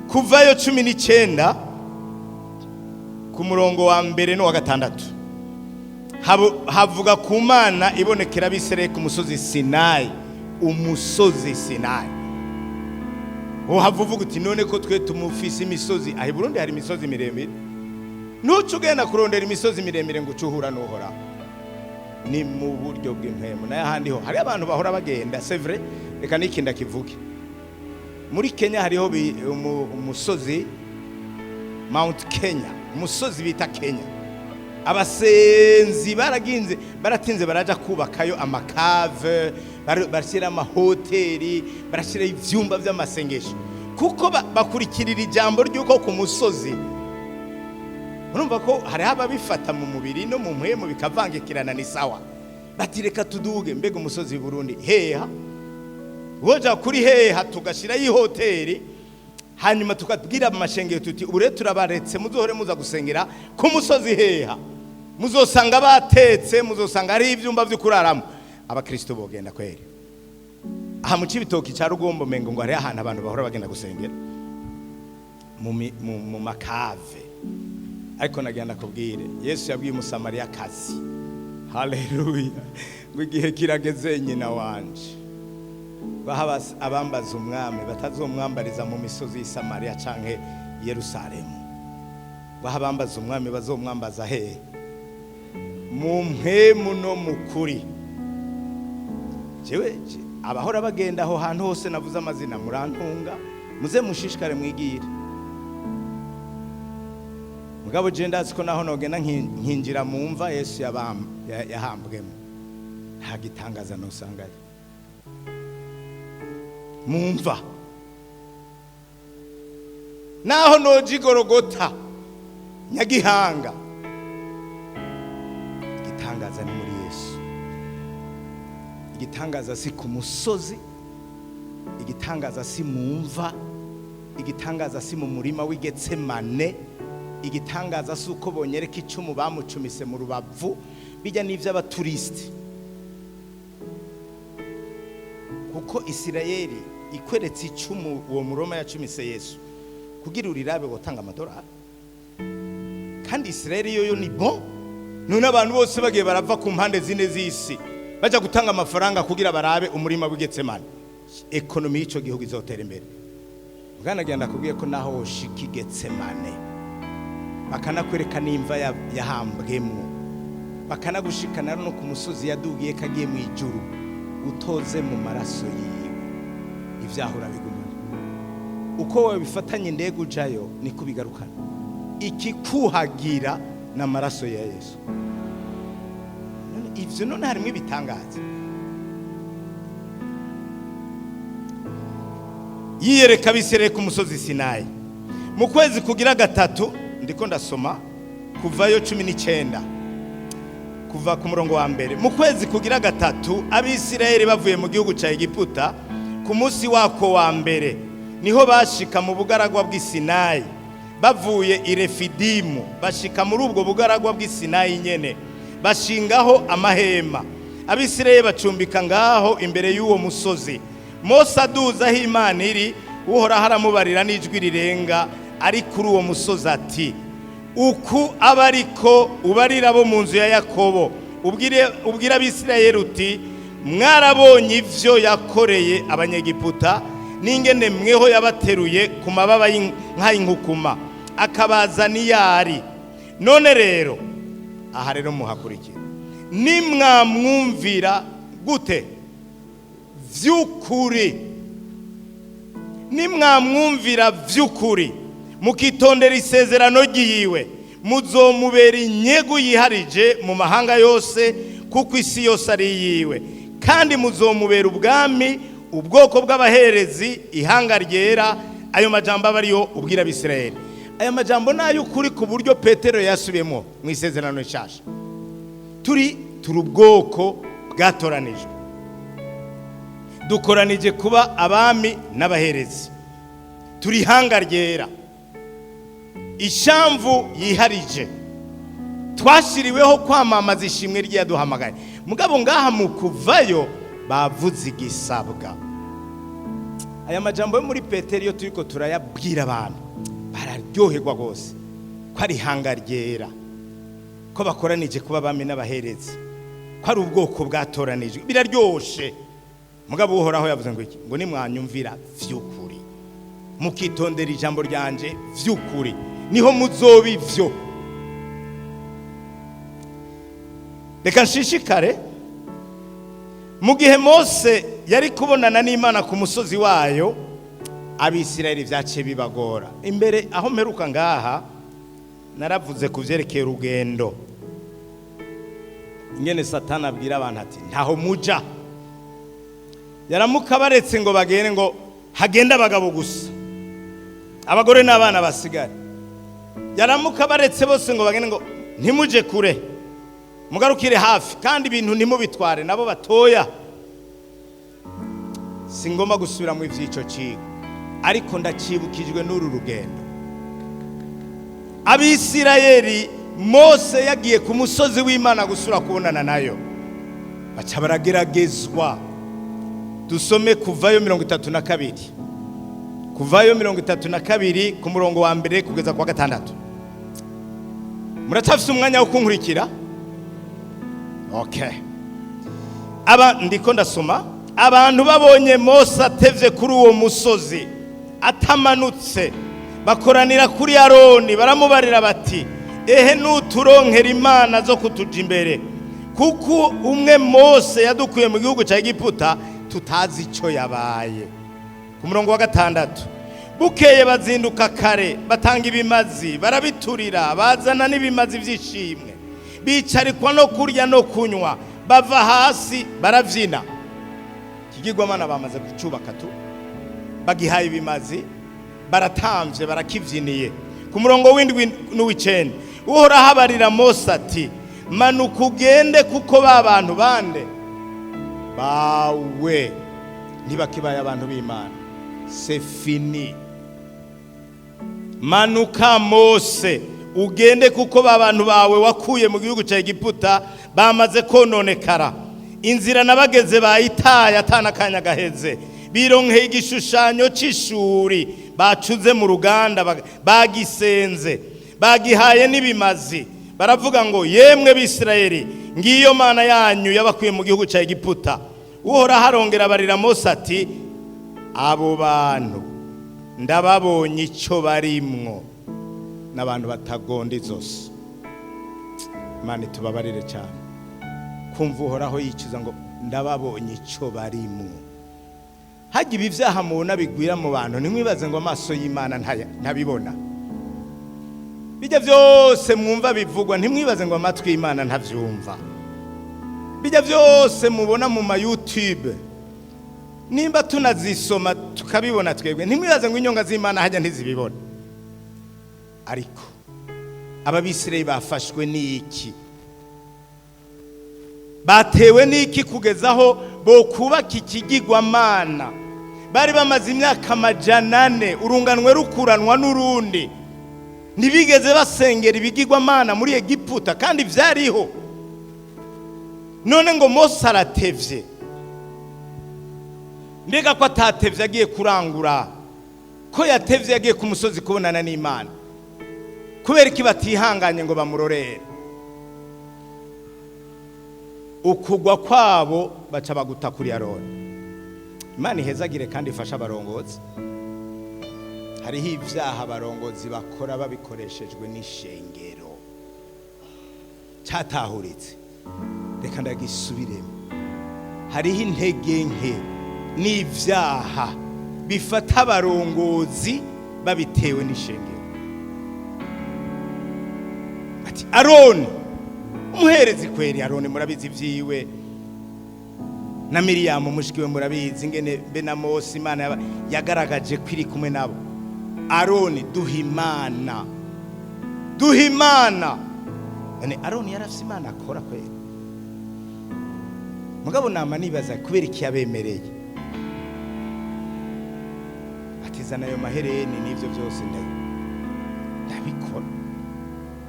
Kuvayo 19 ku murongo wa 1 n'uwa 6 havuga ku Mana ibonekera Abisirayeli ku musozi Sinayi. Umusozi Sinayi uhava uvuga uti none ko twe tumufise imisozi aho i Burundi hari imisozi miremire, ntuce ugenda kurondera imisozi miremire ngo uce uhura n'Uhoraho. Ni mu buryo bw'impemu. Nayo ahandi ho hari abantu bahora bagenda, c'est vrai. Reka n'iki ndakivuge, muri Kenya hariho umusozi Mount Kenya, umusozi bita Kenya. Abasenzi baraginze, baratinze, baraja kubakayo amakave, barashyira amahoteli, barashyiraho ibyumba by'amasengesho, kuko bakurikirira ijambo ry'uko ku musozi. Urumva ko hariho ababifata mu mubiri no mu mpwemu bikavangikirana. Ni sawa, bati reka tuduge. Mbega umusozi Burundi heha woja kuri heha? Tugashirayo ihoteli, hanyuma tukabwira amashengero tuti: "Ubu rero turabaretse, muzohore muza gusengera ku musozi heha, muzosanga batetse, muzosanga hari ibyumba byo kuraramo." Abakristo bogenda kweri? Aha mu Cibitoki cya Rugombo, mengo ngo hariho ahantu abantu bahora bagenda gusengera mu makave. Ariko nagira ndakubwire, Yesu yabwiye Umusamariyakazi, haleluya, ngo igihe kirageze, nyina wanje, baha abambaza umwami batazomwambariza mu misozi y'i Samariya canke Yerusalemu. Baha abambaza umwami bazomwambaza hehe? Mu mpwemu no mu kuri. Jewe abahora bagenda aho hantu hose navuze amazina, murantunga, muze mushishikare mwigire. Mugabo je ndazi ko naho nogenda nkinjira mu mva Yesu yahambwemo, nta gitangaza nosangayo mu mva. Naho noja igorogota Nyagihanga, igitangaza ni muri Yesu. Igitangaza si ku musozi, igitangaza si mu mva, igitangaza si mu murima w'Igetsemane, igitangaza si uko bonyereka icumu bamucumise mu rubavu. Bijya n'iby'abaturisiti, kuko Isirayeli ikweretse icumu uwo Muroma yacumise Yesu, kugira urirabe gutanga amadolari. Kandi Isirayeli yoyo ni bon. None abantu bose bagiye barava ku mpande zine z'isi bajya gutanga amafaranga kugira barabe umurima w'Igetsemane, économie y'icyo gihugu izotera imbere. Bwana, genda kubwiye ko naho woshika Igetsemane, bakanakwereka n'imva yahambwemwo, bakanagushikana no ku musozi yadugiye kagiye mu ijuru, utoze mu maraso yiwe, ibyaha urabigumana. Uko wabifatanye indege ujayo, niko ubigarukana. Ikikuhagira ni amaraso ya Yesu. None ivyo, none harimo ibitangaza? Yiyereka Abisirayeli ku musozi Sinayi mu kwezi kugira gatatu. Ndiko ndasoma Kuvayo 19, kuva ku murongo wa mbere. Mu kwezi kugira gatatu, Abisirayeli bavuye mu gihugu cya Egiputa, ku munsi wako wa mbere niho bashika mu bugaragwa bw'i Sinayi. Bavuye i Refidimu, bashika muri ubwo bugaragwa bw'i Sinayi nyene, bashingaho amahema. Abisirayeli bacumbika ngaho imbere y'uwo musozi. Mose aduza aho Imana iri, Uhoraho aramubarira n'ijwi rirenga ari kuri uwo musozi ati: "Uku aba ariko ubarira abo mu nzu ya Yakobo, ubwire Abisirayeli uti: Mwarabonye ivyo yakoreye Abanyegiputa, n'ingene mweho yabateruye ku mababa nk'ay'inkukuma, akabazana iyo ari. None rero," aha rero muhakurikira, "nimwamwumvira gute vy'ukuri, nimwamwumvira vy'ukuri, mukitondera isezerano ryiwe, muzomubera inyegu yiharije mu mahanga yose, kuko isi yose ari iyiwe. Kandi muzomubera ubwami, ubwoko bw'abaherezi, ihanga ryera. Ayo majambo aba ariyo ubwira Abisirayeli." Aya majambo ni ay'ukuri, ku buryo Petero yasubiyemo mu Isezerano Rishasha. Turi ubwoko bwatoranijwe, dukoranije kuba abami n'abaherezi, turi ihanga ryera, ishamvu yiharije, twashyiriweho kwamamaza ishimwe ry'iyaduhamagaye. Mugabo ngaha mu Kuvayo bavuze igisabwa. Aya majambo yo muri Petero, iyo turiko turayabwira abantu, bararyoherwa rwose, ko ari ihanga ryera, ko bakoranije kuba abami n'abaherezi, ko ari ubwoko bwatoranijwe, biraryoshe. Mugabo Uhoraho yavuze ngo iki? Ngo nimwanyumvira vy'ukuri, mukitondera ijambo ryanje vy'ukuri, niho muzoba ivyo. Reka nshishikare. Mu gihe Mose yari kubonana n'Imana ku musozi wayo, Abisirayeli vyaciye bibagora. Imbere aho mperuka ngaha, naravuze ku vyerekeye urugendo, ingene Satani abwira abantu ati: "Ntaho muja." Yaramuka baretse ngo bagende, ngo hagende abagabo gusa, abagore n'abana basigare. Yaramuka baretse bose ngo bagende, ngo ntimuje kure, mugarukire hafi, kandi ibintu ntimubitware nabo batoya. Si ngomba gusubira mu ivy'ico cigo, ariko ndacibukijwe n'uru rugendo. Abisirayeli, Mose yagiye ku musozi w'Imana gusura kubonana nayo, baca barageragezwa. Dusome Kuvayo 32, Kuvayo 32, ku murongo wa mbere kugeza ku wa gatandatu. Muracyafise umwanya wo kunkurikira? Okay. Aba ndiko ndasoma: abantu babonye Mose atevye kuri uwo musozi atamanutse, bakoranira kuri Aroni, baramubarira bati: "Ehe, nuturonkera imana zo kutuja imbere, kuko umwe Mose yadukuye mu gihugu cya Egiputa tutazi icyo yabaye." Ku murongo wa gatandatu: bukeye bazinduka kare, batanga ibimazi, barabiturira, bazana n'ibimazi by'ishimwe, bicarikwa no kurya no kunywa, bava hasi barabyina. Ikigirwamana bamaze kucyubaka tu, bagihaye ibimazi, baratambye, barakibyiniye. Ku murongo w'indwi n'uw'icenda: Uhoraho abarira Mose ati: "Manuka ugende, kuko ba bantu bande bawe ntibakibaye abantu b'Imana, c'est fini. Manuka Mose, ugende, kuko ba bantu bawe wakuye mu gihugu cya Egiputa bamaze kononekara. Inzira nabageze bayitaye, atana akanya gaheze. Bironkeye igishushanyo c'ishuri bacuze mu ruganda, bagisenze, bagihaye n'ibimazi, baravuga ngo: 'Yemwe Bisirayeli, ngiyo mana yanyu yabakuye mu gihugu cya Egiputa.'" Uhoraho arongera abarira Mose ati: "Abo bantu ndababonye icyo barimwo, n'abantu batagonda izosi." Imana itubabarire cyane. Kumva Uhoraho yicuza ngo: "Ndababonye icyo barimwo." Hajya ibi byaha mubona bigwira mu bantu, ntimwibaze ngo amaso y'Imana ntabibona. Bijya byose mwumva bivugwa, ntimwibaze ngo amatwi y'Imana ntabyumva. Bijya byose mubona mu ma YouTube, nimba tunazisoma tukabibona twebwe, ntimwibaze ngo inyonga z'Imana hajya ntizibibona. Ariko Ababisirayeli bafashwe n'iki? Batewe n'iki kugeza aho bokubaka ikigirwamana? Bari bamaze imyaka 400, urunganwe rukuranwa n'urundi, ntibigeze basengera ibigirwamana muri Egiputa, kandi byariho. None ngo Mose aratevye. Mbega ko atatevye agiye kurangura, ko yatevye yagiye ku musozi kubonana n'Imana, kubera iki batihanganye ngo bamurorere? Ukugwa kwabo baca baguta kuri Aroni. Imana ihezagire kandi ifashe abarongozi. Hariho ibyaha abarongozi bakora babikoreshejwe n'ishengero. Cyatahuritse, reka ndagisubiremo: hariho intege nke n'ibyaha bifata abarongozi babitewe n'ishengero. Ati: "Aroni umuherezi." Kweri Aroni murabizi ibyiwe na Miriyamu mushiki we, murabizi ingene be na Mose Imana yagaragaje ko iri kumwe nabo. "Aroni, duha Imana, duha Imana." None Aroni yarafise Imana akora kweri? Mugabo nama nibaza kubera iki yabemereye, atizana ayo mahereni n'ivyo byose, ndabikora.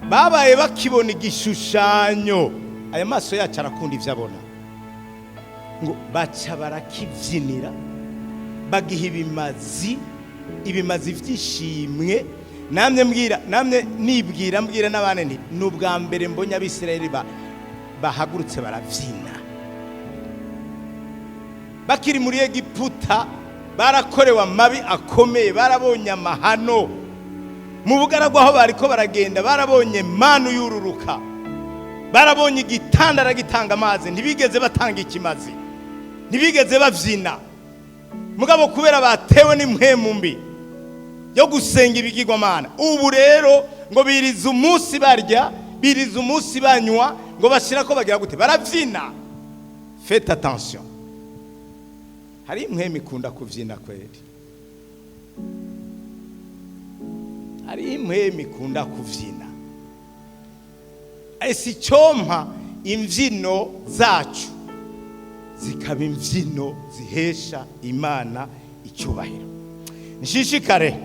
Babaye bakibona igishushanyo, aya maso yacu arakunda ivyo abona, ngo baca barakibyinira, bagiha ibimazi, ibimazi vy'ishimwe. Namye mbwira, namye nibwira, mbwira n'abandi nti: ni ubwa mbere mbonye Abisirayeli bahagurutse baravyina. Bakiri muri Egiputa barakorewe amabi akomeye, barabonye amahano mu bugaragwa aho bariko baragenda, barabonye manu yururuka, barabonye igitanda aragitanga amazi, ntibigeze batanga ikimazi, ntibigeze bavyina. Mugabo kubera batewe n'impwemu mbi yo gusenga ibigirwamana, ubu rero ngo biriza umunsi barya, biriza umunsi banywa, ngo bashira ko bagira gute, baravyina. Faites attention, hari impwemu ikunda kuvyina kweri. Hari impwemu ikunda kuvyina. Ese icyompa imbyino zacu zikaba imbyino zihesha Imana icyubahiro. Nshishikare,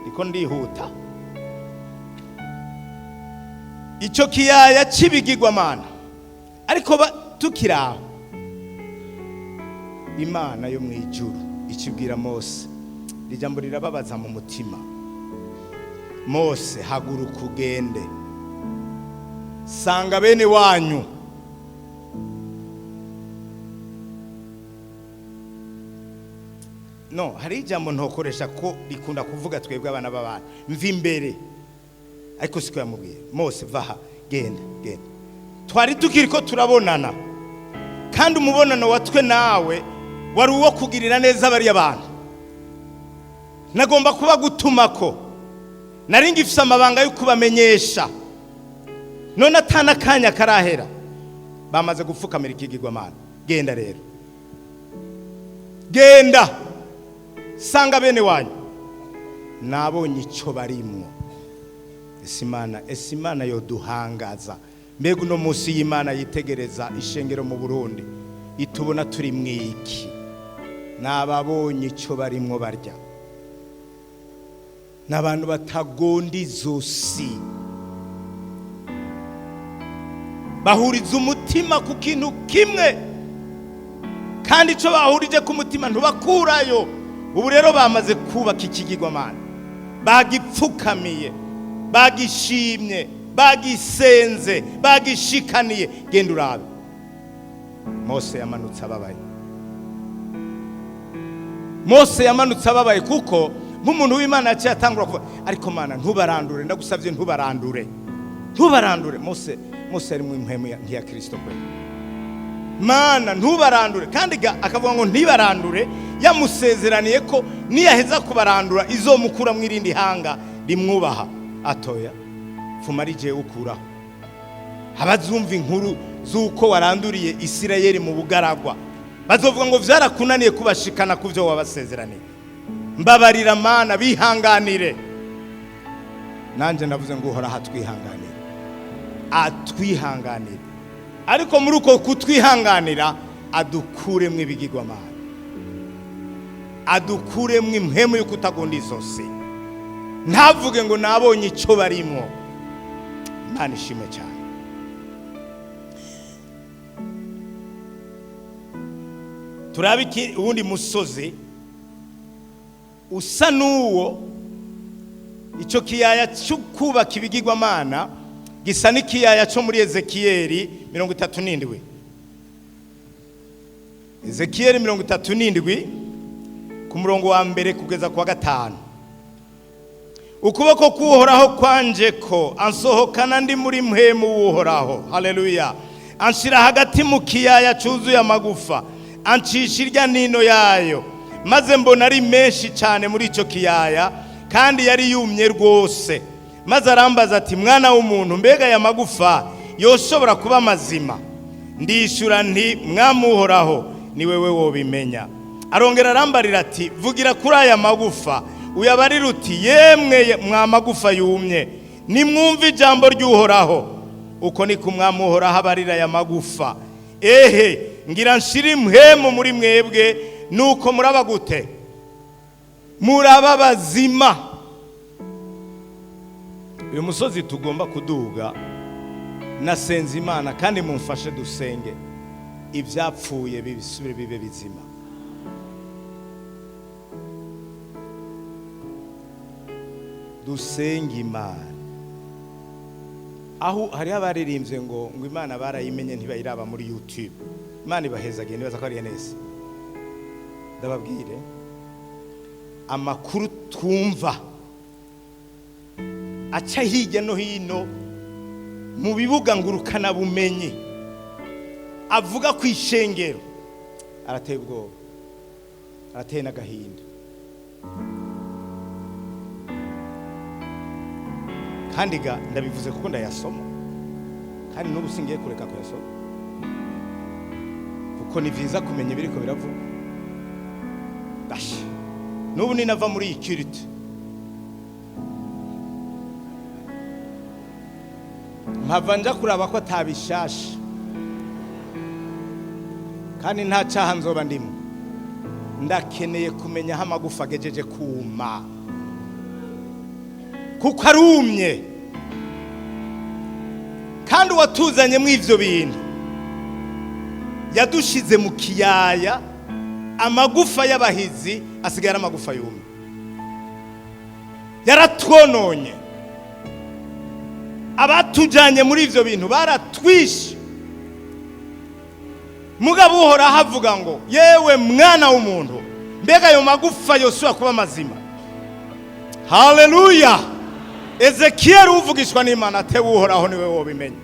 niko ndihuta. Icyo kiyaya cy'ibigirwamana, ariko tukiri aho, Imana yo mu ijuru ikibwira Mose, ijambo rirababaza mu mutima: "Mose, haguruka ugende, sanga bene wanyu." No hari ijambo ntokoresha ko rikunda kuvuga twebwe abana b'abantu, mva imbere, ariko siko yamubwiye. "Mose, vaha, genda, genda. Twari tukiri ko turabonana, kandi umubonano wa twe nawe wari uwo kugirira neza bariya bantu. Nagomba kuba gutumako, nari ngifise amabanga yo kubamenyesha. None atana akanya karahera, bamaze gupfukamira ikigirwamana. Genda rero, genda sanga bene wanyu, nabonye icyo barimwo." Ese Imana, ese Imana yoduhangaza? Mbega uno munsi y'Imana yitegereza ishengero mu Burundi, itubona turi mwiki? Nababonye icyo barimwo barya, n'abantu batagonda izosi, bahuriza umutima ku kintu kimwe, kandi icyo bahurije ku mutima ntubakurayo. Ubu rero bamaze kubaka ikigirwamana, bagipfukamiye, bagishimye, bagisenze, bagishikaniye. Genda urabe." Mose yamanutse ababaye. Mose yamanutse ababaye, kuko nk'umuntu w'Imana yaciye atangura kuvuga: "Ariko Mana, ntubarandure, ndagusabye, ntubarandure, ntubarandure." Mose yari mu impwemu nk'iya Kirisito kwe. "Mana, ntubarandure." Kandi akavuga ngo ntibarandure, yamusezeraniye ko niyaheza kubarandura izomukura mu irindi hanga rimwubaha. Atoya, fuma ari jewe ukuraho. Abazumva inkuru z'uko waranduriye Isirayeli mu bugaragwa bazovuga ngo vyarakunaniye kubashikana ku byo wabasezeraniye. Mbabarira Mana, bihanganire. Nanjye ndavuze ngo Uhoraho atwihanganire, atwihanganire, ariko muri uko kutwihanganira adukuremo ibigirwamana, adukuremo impwemu yo kutagunda izosi, ntavuge ngo nabonye icyo barimo. Imana ishimwe cyane. Turabe iki uwundi musozi usa n'uwo. Icyo kiyaya cyo kubaka ibigirwamana gisa n'ikiyaya cyo muri Ezekiyeli 37. Ezekiyeli 37, ku murongo wa mbere kugeza ku wa gatanu. Ukuboko k'Uhoraho kwanje ko, ansohokana ndi muri mpwemu w'Uhoraho, haleluya, anshira hagati mu kiyaya cyuzuye amagufa, ancisha irya nino yayo, maze mbona ari menshi cyane muri icyo kiyaya, kandi yari yumye rwose. Maze arambaza ati: "Mwana w'umuntu, mbega aya magufa yoshobora kuba mazima?" Ndishyura nti: "Mwami Uhoraho, ni wewe wobimenya." Arongera arambarira ati: "Vugira kuri aya magufa, uyabarire uti: 'Yemwe mwa magufa yumye, nimwumve ijambo ry'Uhoraho. Uko ni Umwami Uhoraho abarira aya magufa: Ehe, ngira nshire impwemu muri mwebwe, nuko muraba gute? Muraba bazima.'" Uyu musozi tugomba kuduga, nasenze Imana, kandi mumfashe dusenge, ibyapfuye bibisubire bibe bizima. Dusenge Imana. Aho hariho abaririmbye ngo Imana barayimenye ntibayiraba muri YouTube. Imana ibahezagiye, nibaza ko ari neza. Ndababwire, amakuru twumva aca hirya no hino mu bibuga ngurukanabumenyi avuga ku ishengero arateye ubwoba, arateye n'agahinda. Kandi ga ndabivuze kuko ndayasoma, kandi n'ubu singiye kureka kuyasoma, kuko ni byiza kumenya ibiriko biravugwa. Basha, n'ubu ninava muri iyi kirite Mpava nja kuraba ko atabishasha, kandi nta cyaha nzoba ndimo. Ndakeneye kumenya aho amagufa agejeje kuma, kuko arumye. Kandi uwatuzanyemo ivyo bintu yadushize mu kiyaya, amagufa y'abahizi asigaye ari amagufa yumye. Yaratwononye. Abatujyanye muri ibyo bintu baratwishe. Mugabo Uhoraho avuga ngo: "Yewe mwana w'umuntu, mbega ayo magufa yosubira kuba mazima?" Haleluya! Ezekiyeli uvugishwa n'Imana atewe Uhoraho, niwe wobimenya.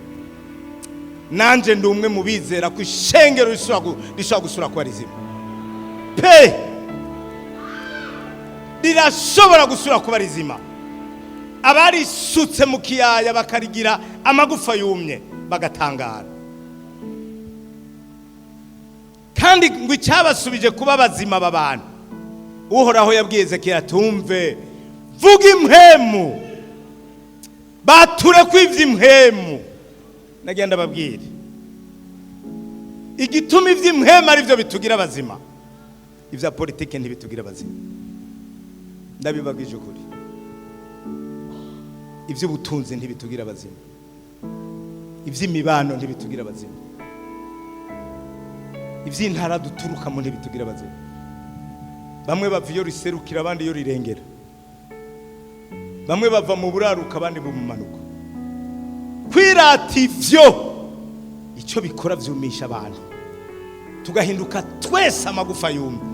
Nanjye ndi umwe mu bizera ko ishengero rishobora gusubira kuba rizima pe. Rirashobora gusubira kuba rizima. Abarisutse mu kiyaya bakarigira amagufa yumye bagatangara. Kandi ngo icyabasubije kuba bazima aba bantu, Uhoraho yabwiye Ezekiyeli: "Tumve, vuga impwemu, bature kw'ivyo impwemu." Nagenda babwire igituma ivy'impwemu ari byo bitugira abazima. Ibya politike ntibitugira abazima, ndabibabwije ukuri. Iby'ubutunzi ntibitugira abazima, iby'imibano ntibitugira abazima, iby'intara duturukamo ntibitugira abazima. Bamwe bava iyo riserukira, abandi iyo rirengera. Bamwe bava mu buraruka, abandi mu bumanuko. Kwirata ivyo, icyo bikora, vyumisha abantu, tugahinduka twese amagufa yumye.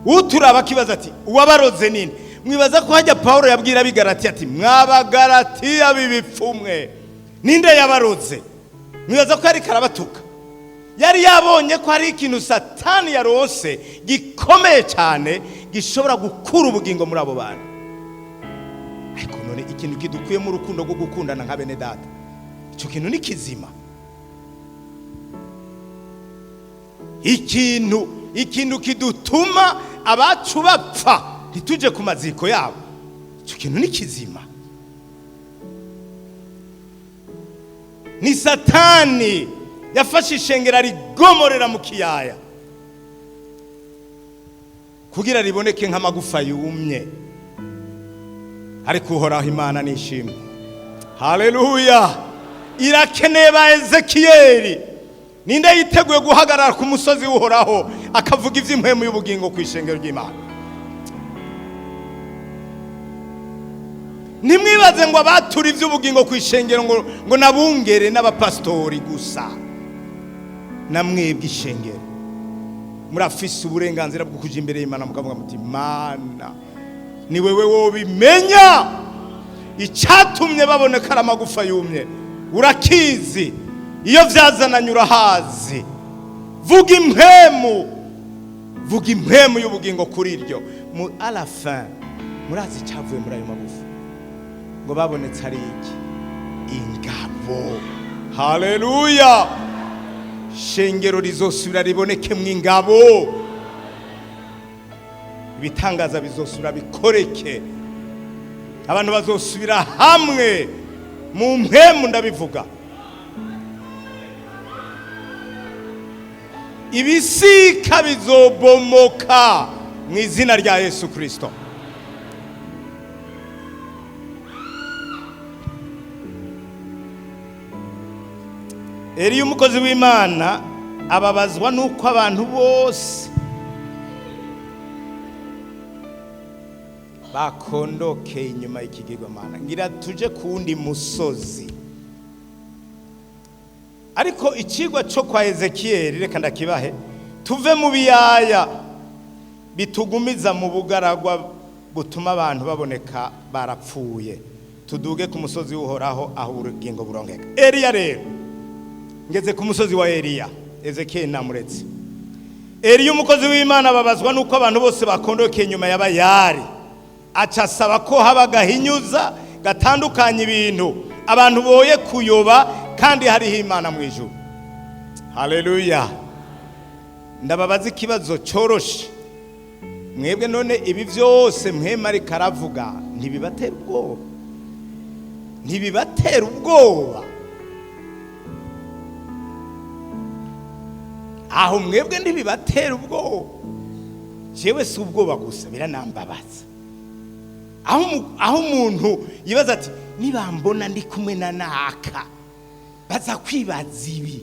Uturaba akibaza ati: "Uwabaroze nini?" Mwibaza ko hajya Paul yabwira Abigaratiya ati: "Mwabagaratiya b'ibipfumwe, ninde yabaroze?" Mwibaza ko yari karabatuka? Yari yabonye ko hari ikintu Satani yaronse gikomeye cyane, gishobora gukura ubugingo muri abo bantu. Ariko none ikintu kidukuyemo urukundo rwo gukundana nka bene data, icyo kintu ni kizima? Ikintu kidutuma abacu bapfa ntitujye ku maziko yabo, icyo kintu ni kizima? Ni Satani yafashe ishengero arigomorera mu kiyaya kugira riboneke nk'amagufa yumye. Ariko Uhoraho Imana nishimwe, haleluya! Irakeneye ba Ezekiyeli. Ninde yiteguye guhagarara ku musozi w'Uhoraho akavuga iby'impwemu y'ubugingo ku ishengero ry'Imana? Ntimwibaze ngo abatura iby'ubugingo ku ishengero ngo nabungere n'abapasitori gusa. Namwebwe ishengero murafise uburenganzira bwo kuja imbere y'Imana mukavuga muti: "Mana, ni wewe wobimenya. Icyatumye baboneka ari amagufa yumye urakizi, iyo byazananye urahazi. Vuga impwemu, vuga impwemu y'ubugingo kuri iryo." Mu à la fin, murazi icyavuye muri ayo magufa? Ngo babonetse ari iki? Ingabo. Haleluya! Shengero rizosubira ribonekemwo ingabo, ibitangaza bizosubira bikoreke, abantu bazosubira hamwe mu mpwemu. Ndabivuga, ibisika bizobomoka mu izina rya Yesu Kirisito. Eliya umukozi w'Imana ababazwa n'uko abantu bose bakondokeye inyuma y'ikigirwamana. Ngira tuje ku wundi musozi, ariko ikigwa cyo kwa Ezekiyeli reka ndakibahe. Tuve mu biyaya bitugumiza mu bugaragwa butuma abantu baboneka barapfuye, tuduge ku musozi w'Uhoraho aho ubugingo burongeka. Eliya rero, ngeze ku musozi wa Eliya, Ezekiyeli namuretse. Eliya umukozi w'Imana babazwa nuko abantu bose bakondokeye inyuma ya Bayari, aca asaba ko haba gahinyuza gatandukanya ibintu, abantu boye kuyoba kandi hariho Imana mu ijuru. Haleluya! Ndababaza ikibazo cyoroshe: mwebwe none ibi byose mwema ariko aravuga ntibibatera ubwoba? Ntibibatera ubwoba? Aho mwebwe ntibibatera ubwoba? Jewe si ubwoba gusa, biranambabaza. Aho umuntu yibaza ati: "Nibambona ndi kumwe na naka, baza kwibaza ibi."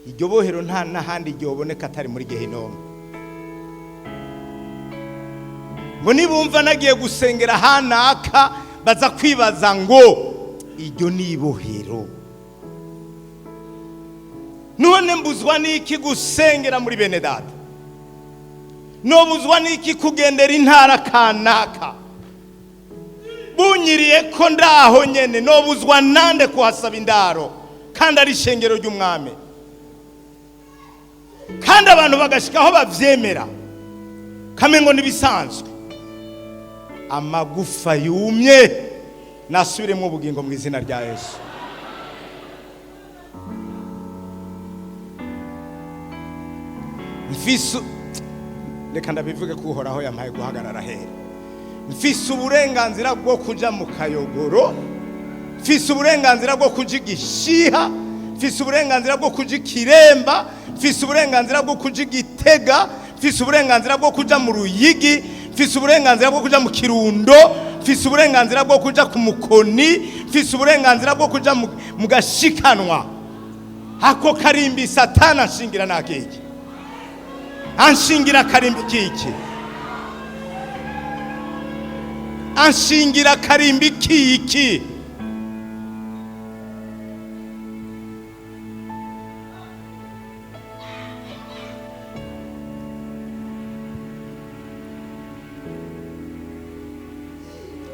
Iryo bohero nta n'ahandi ryoboneka atari muri Gehinomu. Ngo nibumva nagiye gusengera hanaka, baza kwibaza ngo iryo ni ibohero. None mbuzwa n'iki gusengera muri bene data? Nobuzwa n'iki kugendera intara kanaka? Bunyiriye ko ndaho nyene, nobuzwa nande kuhasaba indaro kandi ari ishengero ry'umwami? Kandi abantu bagashika aho bavyemera kamengo n'ibisanzwe. Amagufa yumye nasubiremo ubugingo mu izina rya Yesu. Mfise, reka ndabivuge ko Uhoraho yampaye guhagarara hera. Mfise uburenganzira bwo kuja mu Kayogoro, mfise uburenganzira bwo kuja Igishiha, mfise uburenganzira bwo kuja Ikiremba, mfise uburenganzira bwo kuja Igitega, mfise uburenganzira bwo kuja mu Ruyigi, mfise uburenganzira bwo kuja mu Kirundo, mfise uburenganzira bwo kuja ku Mukoni, mfise uburenganzira bwo kuja mu Gashikanwa. Ako karimbi Satana anshingira nakiki? Anshingira karimbi kiki? Anshingira karimbi kiki?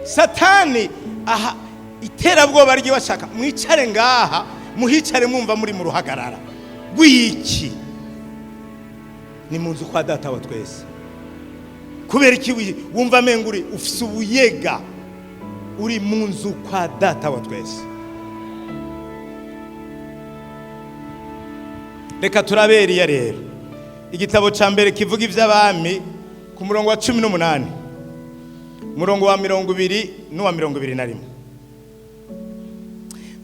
Satani aha iterabwoba ryiwe ashaka mwicare ngaha, muhicare mwumva muri mu ruhagarara rw'iki. Ni mu nzu kwa Data wa twese. Kubera iki wumva amenga uri ufise ubuyega uri mu nzu kwa Data wa twese? Reka turaberiya rero igitabo cya mbere kivuga iby'abami, ku murongo wa 18, umurongo wa 20 n'uwa 21.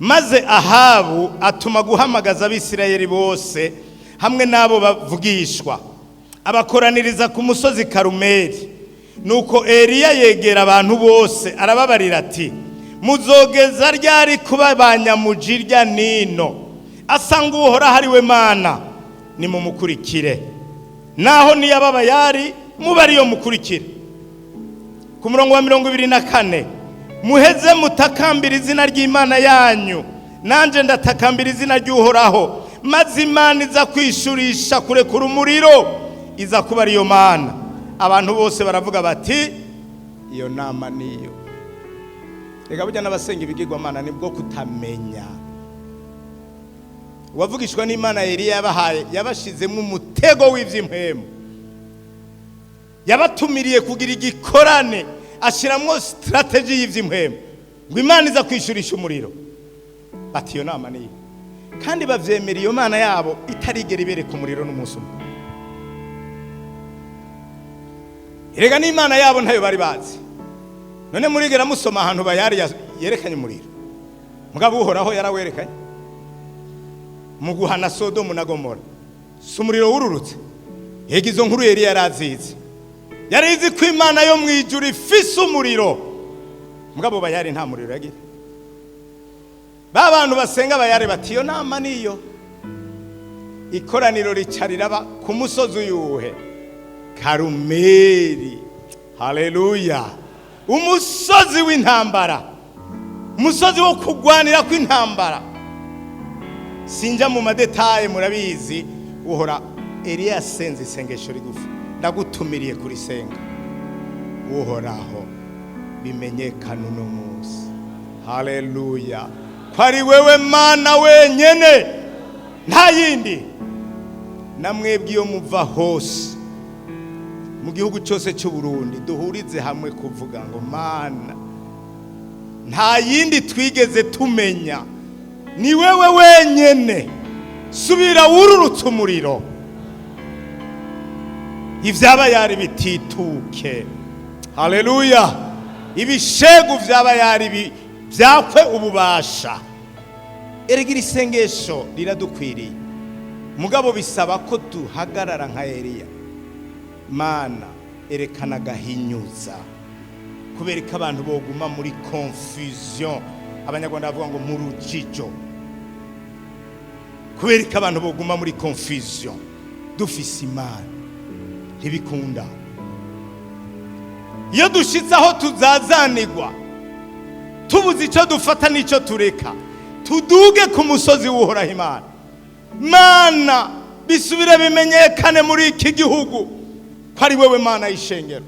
Maze Ahabu atuma guhamagaza Abisirayeli bose hamwe n'abo bavugishwa, abakoraniriza ku musozi Karumeli. Nuko Eliya yegera abantu bose, arababarira ati: "Muzogeza ryari kuba ba nyamujirya nino? Asanga Uhoraho ari we Mana, nimumukurikire; naho niyaba Bayali, muba ariyo mukurikire." Ku murongo wa 24: "Muheze mutakambira izina ry'imana yanyu, nanjye ndatakambira izina ry'Uhoraho, maze Imana iza kwishurisha kurekura umuriro iza kuba ariyo Mana." Abantu bose baravuga bati: "Iyo nama niyo." Reka burya n'abasenga ibigirwamana nibwo kutamenya. Uwavugishwa n'Imana Eliya yabahaye, yabashizemo umutego w'iby'impwemu. Yabatumiriye kugira igikorane, ashyiramo stratégie y'iby'impwemu, ngo Imana iza kwishyurisha umuriro. Bati: "Iyo nama niyo." Kandi bavyemera iyo mana yabo itarigera ibereka umuriro n'umunsi umwe. Erega n'Imana yabo ntayo bari bazi. None murigera musoma ahantu Bayari yerekanye umuriro? Mugabo Uhoraho yarawerekanye mu guhana Sodomu na Gomora. Si umuriro wururutse? Yega izo nkuru yari yarazizi, yari izi ko Imana yo mu ijuru ifise umuriro. Mugabo Bayari nta muriro yagira. Ba bantu basenga Bayari bati: "Iyo nama niyo." Ikoraniro rica riraba ku musozi uyuhe? Karumeli. Haleluya! Umusozi w'intambara, umusozi wo kugwanira kw'intambara. Sinjya mu ma détails, murabizi. Uhora Eliya yasenze isengesho rigufi, ndagutumiriye kurisenga: "Uhoraho, bimenyekane uno munsi, haleluya, ko ari wewe Mana wenyene, nta yindi." Namwebwe iyo muva hose mu gihugu cyose cy'u Burundi, duhurize hamwe kuvuga ngo: "Mana, nta yindi twigeze tumenya, ni wewe wenyene. Subira wururutse umuriro, ivyaba yari bitituke." Haleluya! Ibishegu vyaba yari byakwe ububasha. Erega iri sengesho riradukwiriye. Mugabo bisaba ko duhagarara nka Eliya. Mana, erekana agahinyuza, kubera ko abantu boguma muri confusion. Abanyarwanda bavuga ngo mu rujijo. Kubera ko abantu boguma muri confusion dufise Imana? Ntibikunda. Iyo dushitse aho tuzazanigwa, tubuze icyo dufata n'icyo tureka, tuduge ku musozi w'Uhoraho Imana. Mana, bisubire bimenyekane muri iki gihugu ko ari wewe Mana y'ishengero.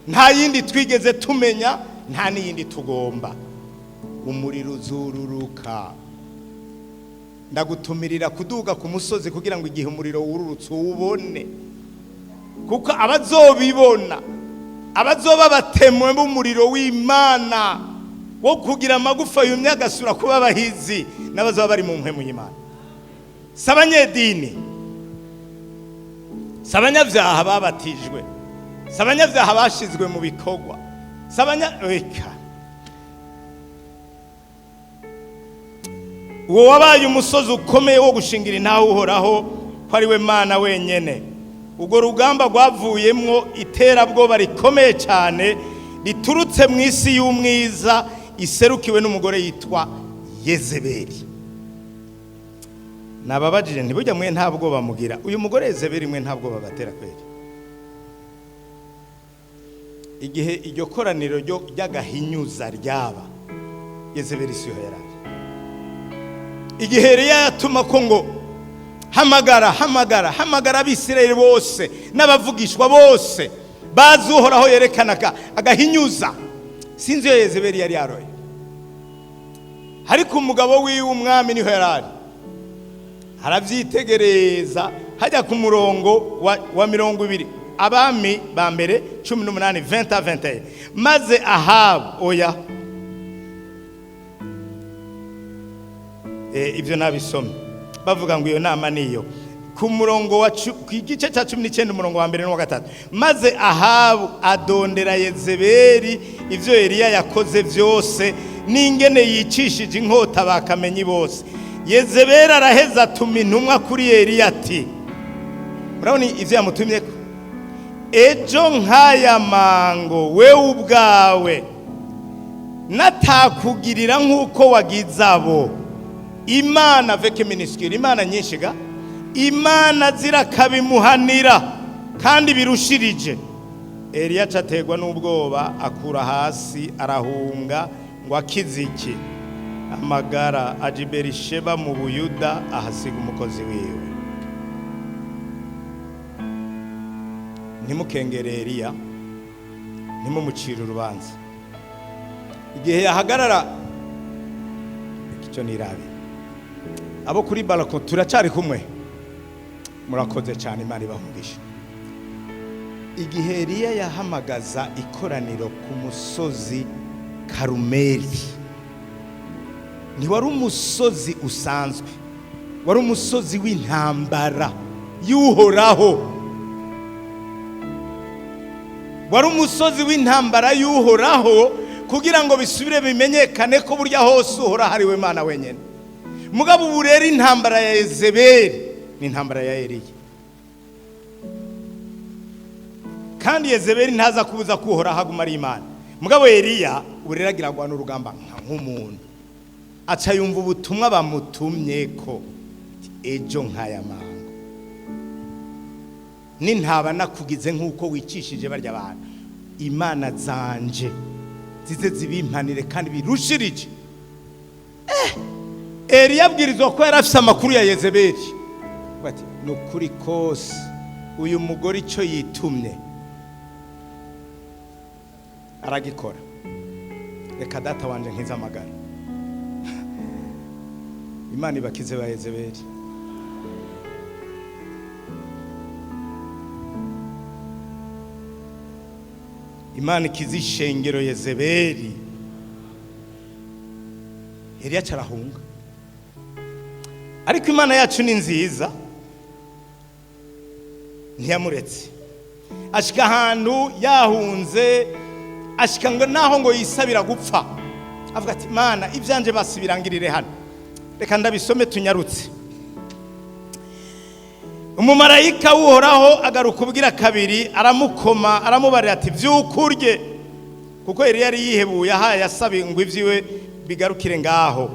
Nta yindi twigeze tumenya, nta n'iyindi tugomba. Umuriro uzururuka. Ndagutumirira kuduga ku musozi kugira ngo igihe umuriro wururutse uwubone, kuko abazobibona, abazoba batemwe b'umuriro w'Imana wo kugira amagufa yumye agasura kuba abahizi, n'abazoba bari mu mpwemu y'Imana. Si abanyedini, si abanyabyaha babatijwe, si abanyabyaha bashizwe mu bikorwa, si abanya reka. Uwo wabaye umusozi ukomeye wo gushingira intahe Uhoraho ko ari we Mana wenyene. Urwo rugamba rwavuyemwo iterabwoba rikomeye cyane riturutse mu isi y'umwiza, iserukiwe n'umugore yitwa Yezebeli. Nababajije, ntibujya mwe nta bwoba mugira? Uyu mugore Yezebeli, mwe nta bwoba batera kweri? Igihe iryo koraniro ry'agahinyuza ryaba, Yezebeli siho yarari. Igihe Eliya yatuma ko ngo hamagara, hamagara, hamagara Abisirayeli bose n'abavugishwa bose bazi Uhoraho, yerekanaga agahinyuza, sinzi iyo Yezebeli yari yaroye, ariko umugabo wiwe umwami niho yari ari, arabyitegereza. Hajya ku murongo wa 20, Abami ba Mbere 18, 20 21. Maze Ahabu, oya, ibyo nabisomye, bavuga ngo iyo nama niyo ku murongo wa ku gice cya 19, umurongo wa mbere n'uwa gatatu. Maze Ahabu adondera Yezebeli ibyo Eliya yakoze byose n'ingene yicishije inkota bakamenyi bose. Yezebeli araheza atuma intumwa kuri Eliya ati, murabona ibyo yamutumye ko, ejo nk'aya mango wewe ubwawe natakugirira nk'uko wagize abo, imana avec minuscule, imana nyinshi ga, imana zirakabimuhanira kandi birushirije. Eliya acaterwa n'ubwoba, akura hasi arahunga ngo akize iki? Amagara. Aja i Berisheba mu Buyuda, ahasiga umukozi wiwe. Ntimukengere Eliya, ntimumucire urubanza. Igihe yahagarara icyo nirabe, abo kuri balcon turacari kumwe, murakoze cyane, Imana ibahungisha. Igihe Eliya yahamagaza ikoraniro ku musozi Karumeli, ntiwari umusozi usanzwe, wari umusozi w'intambara y'Uhoraho. Wari umusozi w'intambara y'Uhoraho kugira ngo bisubire bimenyekane ko burya hose Uhoraho ari we Mana wenyine. Mugabo ubu rero intambara ya Yezebeli ni intambara ya Eliya, kandi Yezebeli ntaza kubuza ko Uhoraho aguma ari Imana. Mugabo Eliya ubu rero agira ngo n'urugamba nk'umuntu, aca yumva ubutumwa bamutumye ko ejo nk'aya mango nintaba nakugize nk'uko wicishije barya bantu, imana zanje zize zibimpanire kandi birushirije. Eliya abwirizwa ko yari afise amakuru ya Yezebeli, bati ni ukuri kose uyu mugore icyo yitumye aragikora, reka data wanje nkize amagara. Imana ibakize ba Yezebeli. Imana ikize ishengero Yezebeli. Eliya arahunga, ariko Imana yacu ni nziza, ntiyamuretse. Ashika ahantu yahunze, ashika ngo naho ngo yisabira gupfa, avuga ati Mana, ibyanje basibirangirire hano. Reka ndabisome tunyarutse. Umumarayika w'Uhoraho agaruka ubwira kabiri, aramukoma, aramubarira ati: "Vyuka urye," kuko yari yihebuye, ahaye asaba ngo ibyiwe bigarukire ngaho.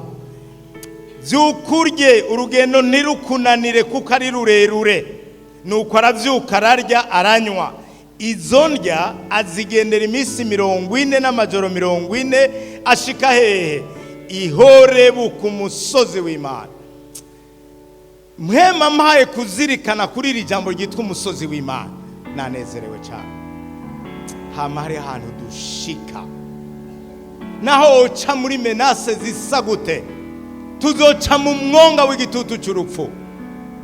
"Vyuka urye, urugendo ntirukunanire kuko ari rurerure." Nuko aravyuka, ararya, aranywa. Izo ndya azigendera iminsi 40 n'amajoro 40, ashika hehe? Ihorebu, ku musozi w'Imana. Mpwema mpaye kuzirikana kuri iri jambo ryitwa umusozi w'Imana, nanezerewe cyane. Hama hari ahantu dushika, naho woca muri menaces zisa gute, tuzoca mu mwonga w'igitutu cy'urupfu,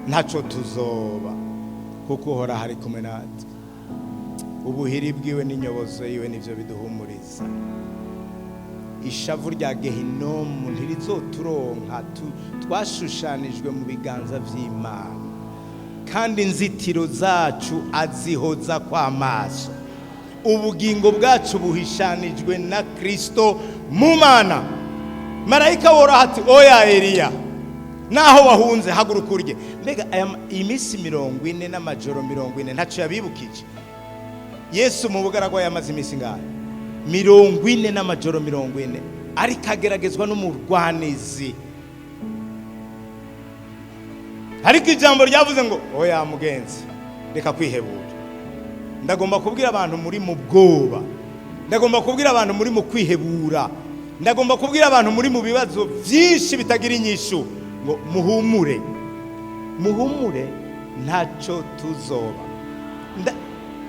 ntacyo tuzoba, kuko Uhora hari kumwe natwe. Ubuhiri bwiwe n'inyobozo yiwe nibyo biduhumuriza. Ishavu rya Gehinomu ntirizoturonka. Twashushanijwe mu biganza by'Imana, kandi inzitiro zacu azihoza kw'amaso. Ubugingo bwacu buhishanijwe na Kristo mu Mana. Marayika woroha ati: "Oya Eliya, naho wahunze, haguruka urye." Mbega iyi minsi 40 n'amajoro 40 ntacyo yabibukije? Yesu mu bugaragwa yamaze iminsi ngahe? 40 n'amajoro 40, ariko ageragezwa n'umurwanizi. Ariko ijambo ryavuze ngo: "Oya mugenzi, reka kwihebura." Ndagomba kubwira abantu muri mu bwoba, ndagomba kubwira abantu muri mu kwihebura, ndagomba kubwira abantu muri mu bibazo byinshi bitagira inyishu ngo muhumure, muhumure, ntacyo tuzoba.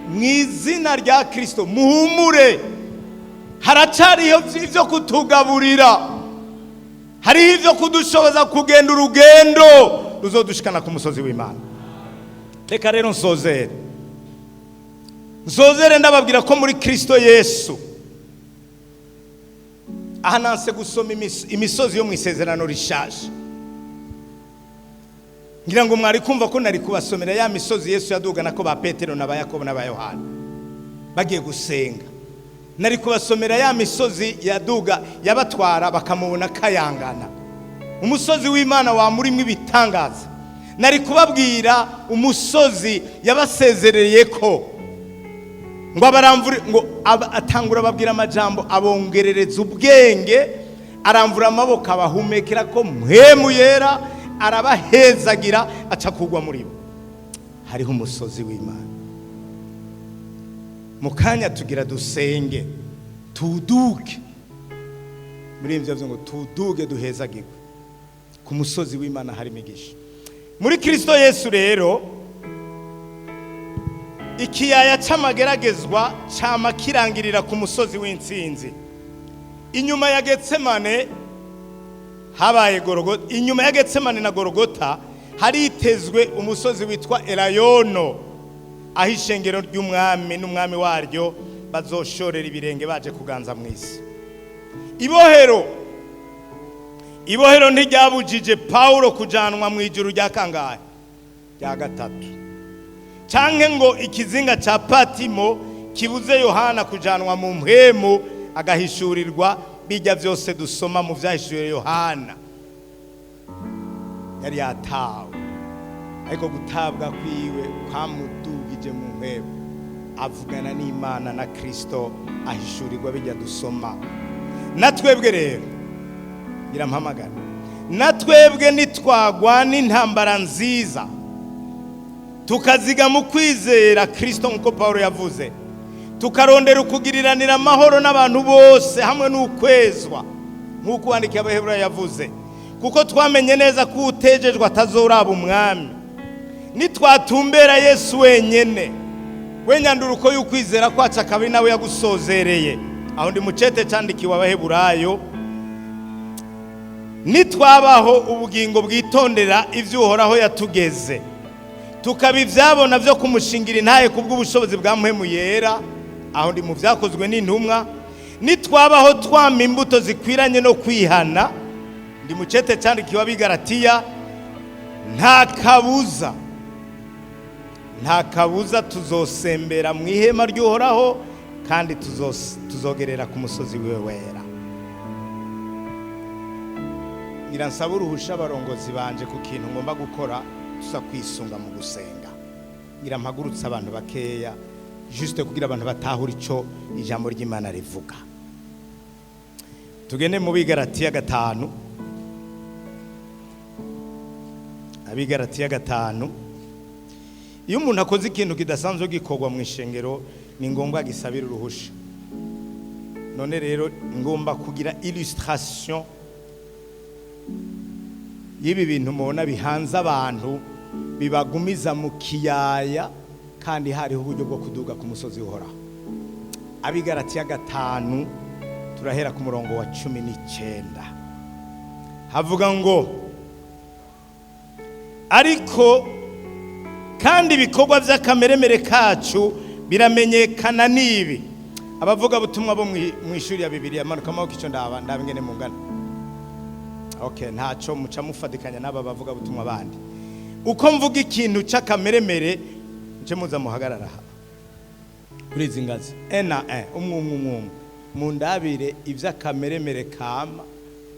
Mu izina rya Kirisito, muhumure, haracariho ibyo kutugaburira, hariho ibyo kudushoboza kugenda urugendo ruzodushikana ku musozi w'Imana. Reka rero nsozere, nsozere ndababwira ko muri Kirisito Yesu, aha nanse gusoma imisozi yo mu Isezerano Rishaje. Ngira ngo mwari kumva ko nari kubasomera ya misozi Yesu yadugana ko ba Petero na ba Yakobo n'aba Yohana bagiye gusenga. Nari kubasomera ya misozi yaduga yabatwara bakamubona kayangana. Umusozi w'Imana wamurimo ibitangaza. Nari kubabwira umusozi yabasezereye ko ngo abaramvure, ngo atangura ababwira amajambo, abongerereza ubwenge, aramvura amaboko, abahumekera ko Mpwemu Yera, arabahezagira, aca kugwa muri bo. Hariho umusozi w'Imana. Mu kanya tugira dusenge, tuduge muri ibyo ngo tuduge duhezagirwe. Ku musozi w'Imana hari imigisha muri Kirisito Yesu. Rero ikiyaya c'amageragezwa cama kirangirira ku musozi w'intsinzi. Inyuma ya Getsemane habaye Gorogota. Inyuma ya Getsemane na Gorogota haritezwe umusozi witwa Elayono, aho ishengero ry'Umwami n'Umwami waryo bazoshorera ibirenge baje kuganza mu isi. Ibohero ntiryabujije Paulo kujanwa mu ijuru rya kangahe? Rya gatatu. Canke ngo ikizinga ca Patimo kibuze Yohana kujanwa mu mpwemu, agahishurirwa bijya byose dusoma mu Vyahishuriwe Yohana. Yari yatawe, ariko gutabwa kwiwe kwamudugije mu mpwemu, avugana n'Imana na Kristo, ahishurirwa bijya dusoma. Na twebwe rero ngira mpamagara, na twebwe nitwagwana intambara nziza, tukaziga mu kwizera Kristo nk'uko Paul yavuze, tukarondera ukugiriranira amahoro n'abantu bose hamwe n'ukwezwa nk'uko uwandikiye Abaheburayo yavuze, kuko twamenye neza ko utejejwe atazoraba Umwami. Nitwatumbera Yesu wenyene, we nyanduruko y'ukwizera kwacu, akaba ari nawe yagusozereye. Aho ndi mucete cyandikiwe Abaheburayo. Nitwabaho ubugingo bwitondera ibyo Uhoraho yatugeze, tukaba ibyabona byo kumushingira intahe kubw'ubushobozi bwa Mpwemu Yera. Aho ndi mu Byakozwe n'Intumwa. Nitwabaho twama imbuto zikwiranye no kwihana, ndi mucete cyandikiwe Abigaratiya, nta kabuza, nta kabuza tuzosembera mu ihema ry'Uhoraho, kandi tuzogerera ku musozi wiwe wera. Ngira nsaba uruhusha abarongozi banje ku kintu ngomba gukora, tuza kwisunga mu gusenga. Ngira mpagurutse abantu bakeya, juste kugira abantu batahura ico ijambo ry'Imana rivuga. Tugende mu Bigaratiya 5. Abigaratiya 5. Iyo umuntu akoze ikintu kidasanzwe gikorwa mu ishengero, ni ngombwa gisabira uruhusha. None rero ngomba kugira illustration y'ibi bintu mubona bihanze abantu, bibagumiza mu kiyaya, kandi hariho uburyo bwo kuduga ku musozi uhoraho. Abigaratiya 5, turahera ku murongo wa 19. Havuga ngo: "Ariko kandi ibikorwa by'akameremere kacu biramenyekana n'ibi." Abavuga butumwa bo mu ishuri ya Bibiliya, manuka amaboko. Icyo ndaba ingene mungana. Okay, ntaco muca mufatikanya n'aba bavuga butumwa bandi. Uko mvuga ikintu c'akameremere, nce muza muhagarara aha kuri izi ngazi, un à un, umwe umwe umwe umwe, mundabire ivy'akameremere kama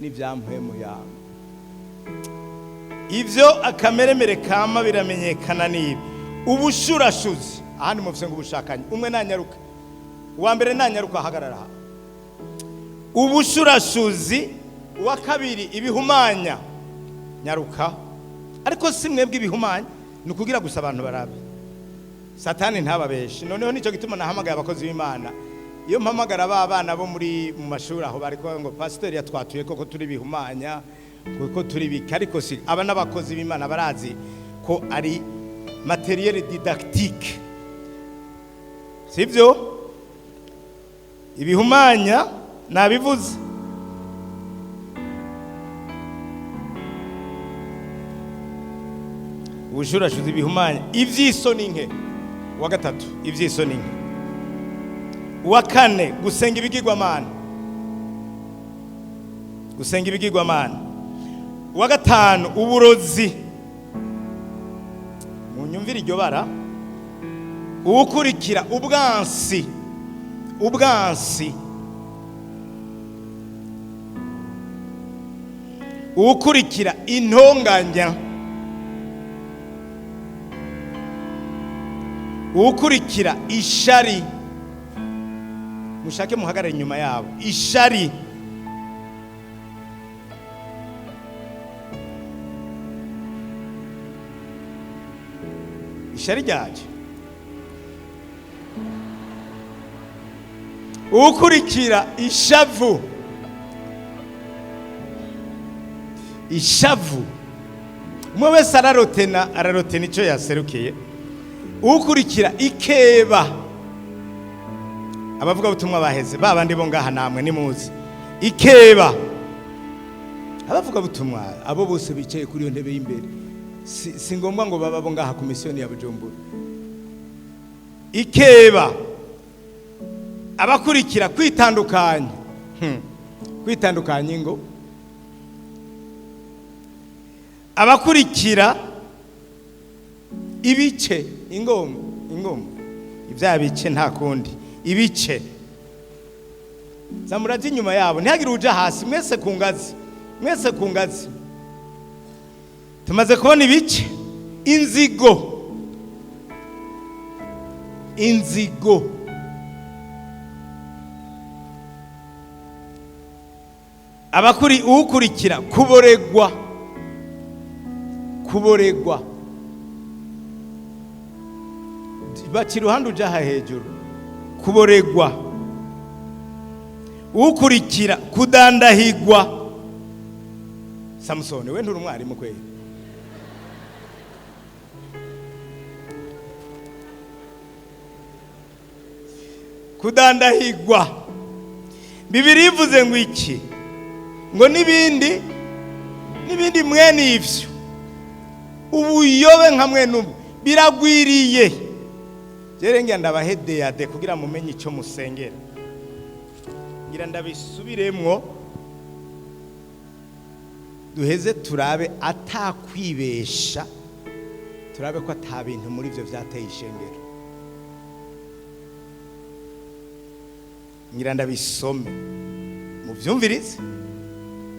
n'ivyampwemu yama. Ivyo akameremere kama biramenyekana n'ibi: ubushurashuzi. Ahandi mufise ngo ubushakanye. Umwe nanyaruka, uwa mbere nanyaruka ahagarara aha. Ubushurashuzi. Uwa kabiri, ibihumanya. Nyaruka. Ariko si mwebwe ibihumanya, ni ukugira gusa abantu barabe, Satani ntababeshe. Noneho nicyo gituma nahamagaye abakozi b'Imana. Iyo mpamagara ba bana bo muri mu mashuri aho, bari kuvuga ngo pasiteri yatwatuye koko turi bihumanya, kuko turi biki. Ariko si aba n'abakozi b'Imana barazi ko ari matériel didactique, sibyo? Ibihumanya nabivuze. Ubushurashuzi, ibihumanya, ivy'isoni nke. Uwa gatatu, ivy'isoni nke. Uwa kane, gusenga ibigirwamana, gusenga ibigirwamana. Uwa gatanu, uburozi. Munyumvire iryo bara. Uwukurikira, ubwansi, ubwansi. Uwukurikira, intonganya. Uwukurikira, ishari. Mushake muhagarare inyuma yabo. Ishari. Ishari ryaje. Uwukurikira, ishavu, ishavu. Umwe wese ararotena, ararotena icyo yaserukiye. Uwukurikira, ikeba. Abavuga butumwa baheze, ba bandi bo ngaha namwe nimuzi. Ikeba. Abavuga butumwa abo bose bicaye kuri iyo ntebe y'imbere, si ngombwa ngo baba bo ngaha ku misiyoni ya Bujumbura. Ikeba. Abakurikira, kwitandukanya. Kwitandukanya ingo. Abakurikira, ibice, ingoma, ingoma, ibya bice, nta kundi, ibice. Zamuraje inyuma yabo, ntihagire uja hasi. Mwese ku ngazi, mwese ku ngazi. Tumaze kubona ibice. Inzigo, inzigo. Abakuri, uwukurikira, kuboregwa, kuboregwa. Baca iruhande uja aha hejuru. Kuboregwa. Ukurikira, kudandahigwa. Samusoni, we nturi umwarimu kweli? Kudandahigwa. Bibiri ivuze ngo iki? Ngo n'ibindi, n'ibindi mwene ivyo, ubuyobe nka mwene ubu biragwiriye. Jere ngira ndabahedeyade kugira mumenye icyo musengera. Ngira ndabisubiremwo, duheze turabe atakwibesha, turabe ko ata bintu muri ibyo byateye ishengero. Ngira ndabisome muvyumvirize,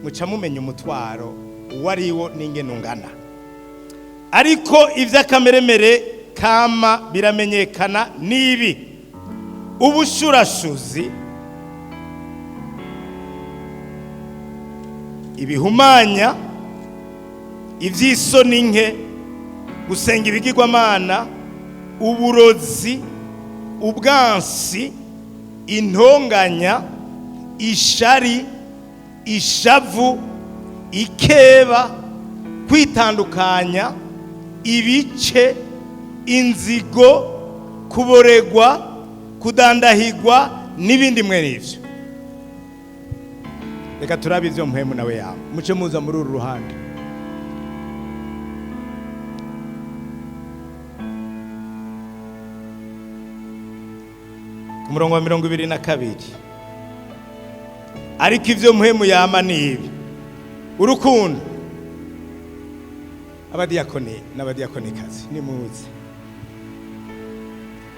muca mumenya umutwaro uwo ari wo n'ingene ungana. Ariko ivy'akameremere Kama biramenyekana nibi: ubushurashuzi, ibihumanya, iby'isoni nke, gusenga ibigirwamana, uburozi, ubwansi, intonganya, ishari, ishavu, ikeba, kwitandukanya, ibice, inzigo, kuboregwa, kudandahigwa n'ibindi mwene ivyo. Reka turabe ivyo Mpwemu nawe yama. Muce muza muri uru ruhande. Ku murongo wa 22: ariko ivyo Mpwemu yama ni ibi: urukundo. Abadiyakoni n'abadiyakonikazi, nimuze.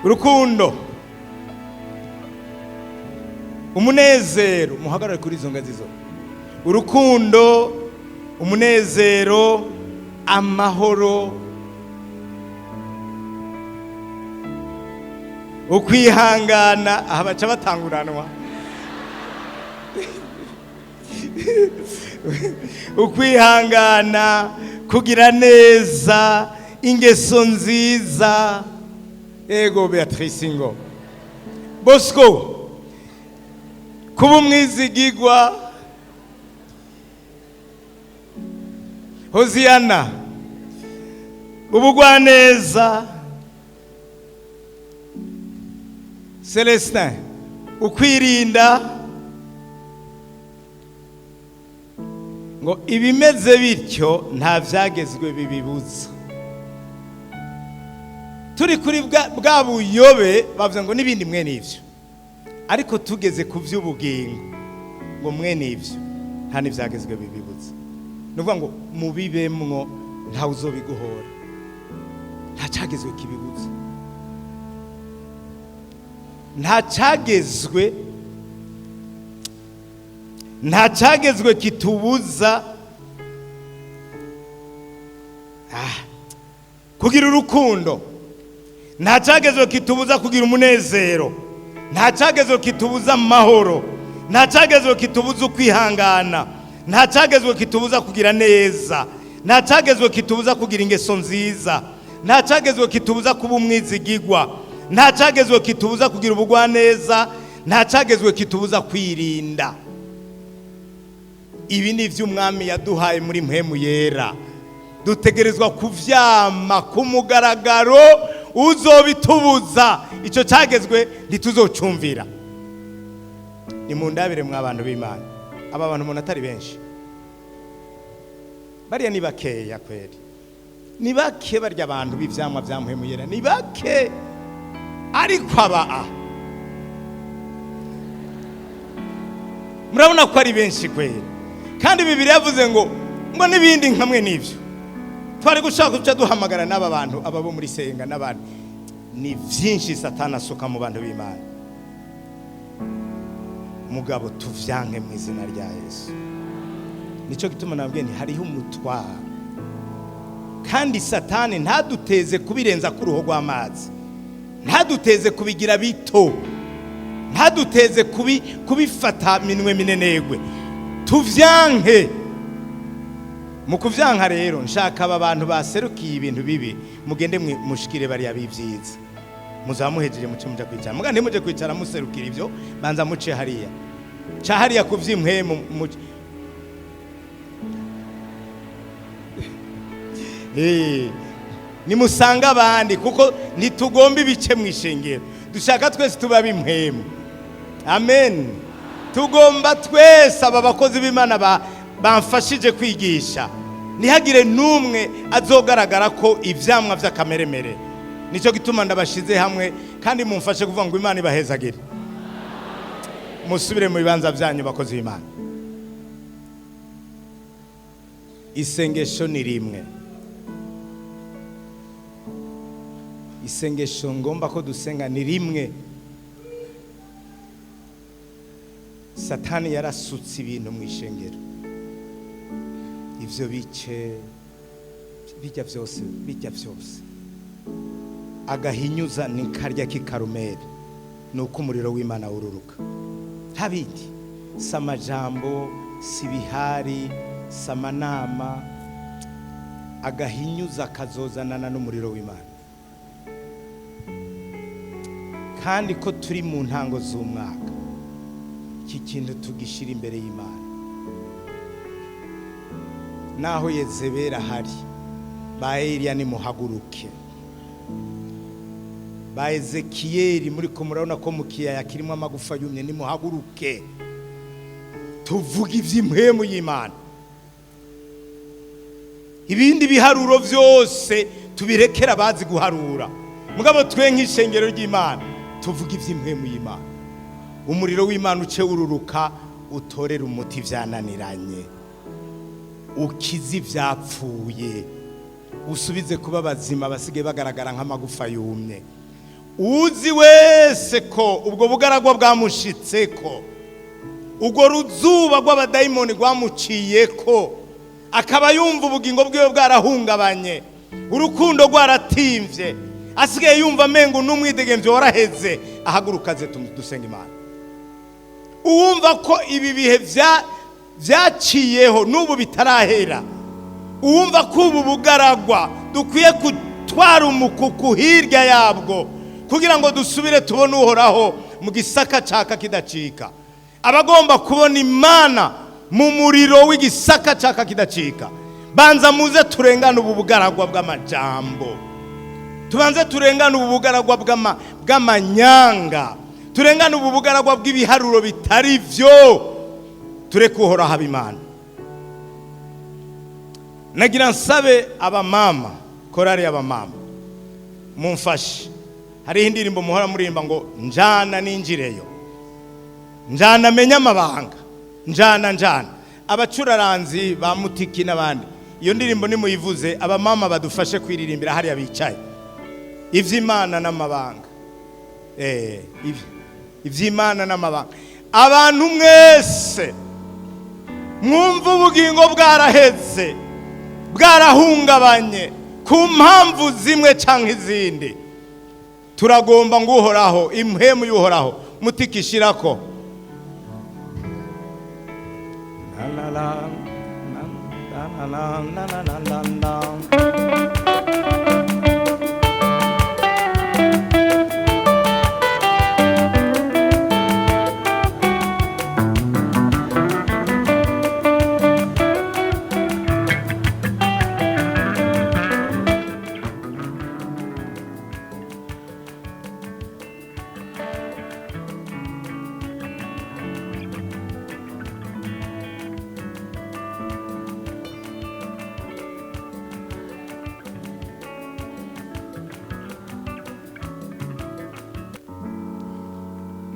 Urukundo, umunezero. Muhagarare kuri izo ngazi zo. Urukundo, umunezero, amahoro, ukwihangana. Aha baca batanguranwa. Ukwihangana, kugira neza, ingeso nziza. Ego Beatrice, ngo Bosco, kuba umwizigigwa. Hoziyana, ubugwaneza. Celestin, ukwirinda. Ngo ibimeze bityo nta byagezwe bibibuza. Turi kuri bwa buyobe, bavuze ngo n'ibindi mwene ivyo, ariko tugeze ku by'ubugingo, ngo mwene ivyo nta n'ibyagezwe bibibuza. Ni ukuvuga ngo mubibemwo, ntawe uzobiguhora, nta cyagezwe kibibuza, nta cyagezwe, nta cyagezwe kitubuza kugira urukundo, nta cyagezwe kitubuza kugira umunezero, nta cyagezwe kitubuza amahoro, nta cyagezwe kitubuza ukwihangana, nta cyagezwe kitubuza kugira neza, nta cyagezwe kitubuza kugira ingeso nziza, nta cyagezwe kitubuza kuba umwizigigwa, nta cyagezwe kitubuza kugira ubugwaneza, nta cyagezwe kitubuza kwirinda. Ibi ni iby'Umwami yaduhaye muri Mpwemu Yera, dutegerezwa kuvyama ku mugaragaro. Uzobitubuza, icyo cyagezwe ntituzocumvira. Ni mu ndabire mw'abantu b'Imana, aba bantu umuntu atari benshi, bariya ni bakeya kweri, ni bake. Barya abantu b'ivyamwa vya Mpwemu Yera ni bake, ariko aba a murabona ko ari benshi kweri. Kandi Bibiri yavuze ngo n'ibindi nkamwe n'ibyo. Twari gushaka guca duhamagara n'aba bantu, aba bo muri Senga n'abandi. Ni byinshi Satani asuka mu bantu b'Imana. Mugabo tuvyanke mu izina rya Yesu. Nicyo gituma nabwiye nti hariho umutwaro, kandi Satani ntaduteze kubirenza ku ruho rw'amazi, ntaduteze kubigira bito, ntaduteze kubifata minwe minenegwe. Tuvyanke. Mu kuvyanka rero, nshaka aba bantu baserukiye ibintu bibi, mugende mushikire bariya b'ivyiza. Muzaba muhejeje, muce muja kwicara. Muga ntimuje kwicara muserukira ivyo, banza muce hariya, ca hariya ku vy'impwemu nimusanga abandi, kuko ntitugomba ibice mu ishengero, dushaka twese tuba b'impwemu. Amen. Tugomba twese, aba bakozi b'Imana bamfashije kwigisha, ntihagire n'umwe azogaragara ko ivyamwa vy'akameremere. Nicyo gituma ndabashize hamwe, kandi mumfashe kuvuga ngo Imana ibahezagire. Musubire mu bibanza byanyu, bakozi b'Imana. Isengesho ni rimwe. Isengesho ngomba ko dusenga ni rimwe. Satani yarasutse ibintu mu ishengero, ivyo bice bijya byose, bijya byose. Agahinyuza ni karya k'ikarumeri, ni uko umuriro w'Imana wururuka. Nta bindi, si amajambo, si ibihari, si amanama. Agahinyuza kazozanana n'umuriro w'Imana. Kandi ko turi mu ntango z'umwaka, iki kintu tugishyira imbere y'Imana. Naho Yezebera ahari, ba Eliya nimuhaguruke, ba Ezekiyeli muri ko murabona ko mu kiyaya kirimo amagufa yumye, nimuhaguruke tuvuge iby'impwemu y'Imana. Ibindi biharuro byose tubirekera abazi guharura, mugabo twe nk'ishengero ry'Imana tuvuge iby'impwemu y'Imana. Umuriro w'Imana uce wururuka, utorera umuti byananiranye, ukize ibyapfuye, usubize kuba bazima basigaye bagaragara nk'amagufa yumye. Uzi wese ko ubwo bugaragwa bwamushitse, ko ubwo ruzuba rw'abadayimoni rwamuciye, ko akaba yumva ubugingo bwiwe bwarahungabanye, urukundo rwaratimvye, asigaye yumva amengo n'umwidegemvyo waraheze, ahaguruka aze dusenga Imana. Uwumva ko ibi bihe vyaciyeho n'ubu bitarahera, uwumva ko ubu bugaragwa dukwiye gutwara umukuku hirya yabwo kugira ngo dusubire tubone Uhoraho mu gisaka caka kidacika, abagomba kubona Imana mu muriro w'igisaka caka kidacika, banza muze turengane ubu bugaragwa bw'amajambo, tubanze turengane ubu bugaragwa bw'amanyanga, turengane ubu bugaragwa bw'ibiharuro bitari byo, tureke Uhoraho aba Imana. Nagira nsabe abamama, korari y'abamama, mumfashe. Hariho indirimbo muhora muririmba ngo njana ninjireyo, njana menye amabanga, njana njana. Abacuraranzi ba Mutiki n'abandi, iyo ndirimbo nimuyivuze, abamama badufashe kwiririmbira hariya bicaye. Ivy'Imana n'amabanga, ivy'Imana n'amabanga. Abantu mwese mwumva ubugingo bwaraheze, bwarahungabanye ku mpamvu zimwe canke izindi, turagomba ngo Uhoraho, impwemu y'Uhoraho mutikishirako. La la la la la la la la la.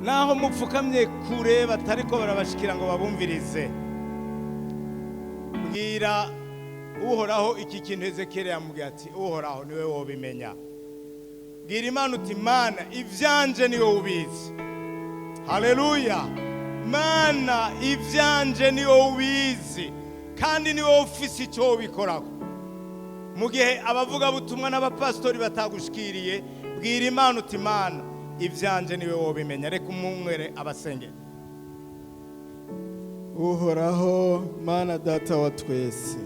Naho mupfukamye kure batariko barabashikira ngo babumvirize, bwira Uhoraho iki kintu Ezekiyeli yamubwiye ati: Uhoraho, niwe wobimenya. Bwira Imana uti: Mana, ivyanje niwe ubizi. Haleluya! Mana, ivyanje niwe ubizi, kandi niwe ufise icyo ubikorako. Mu gihe abavugabutumwa n'abapasitori batagushikiriye, bwira Imana uti: Mana, ivyanje niwe wobimenya. Reka umwungere abasengera. Uhoraho Mana Data wa twese,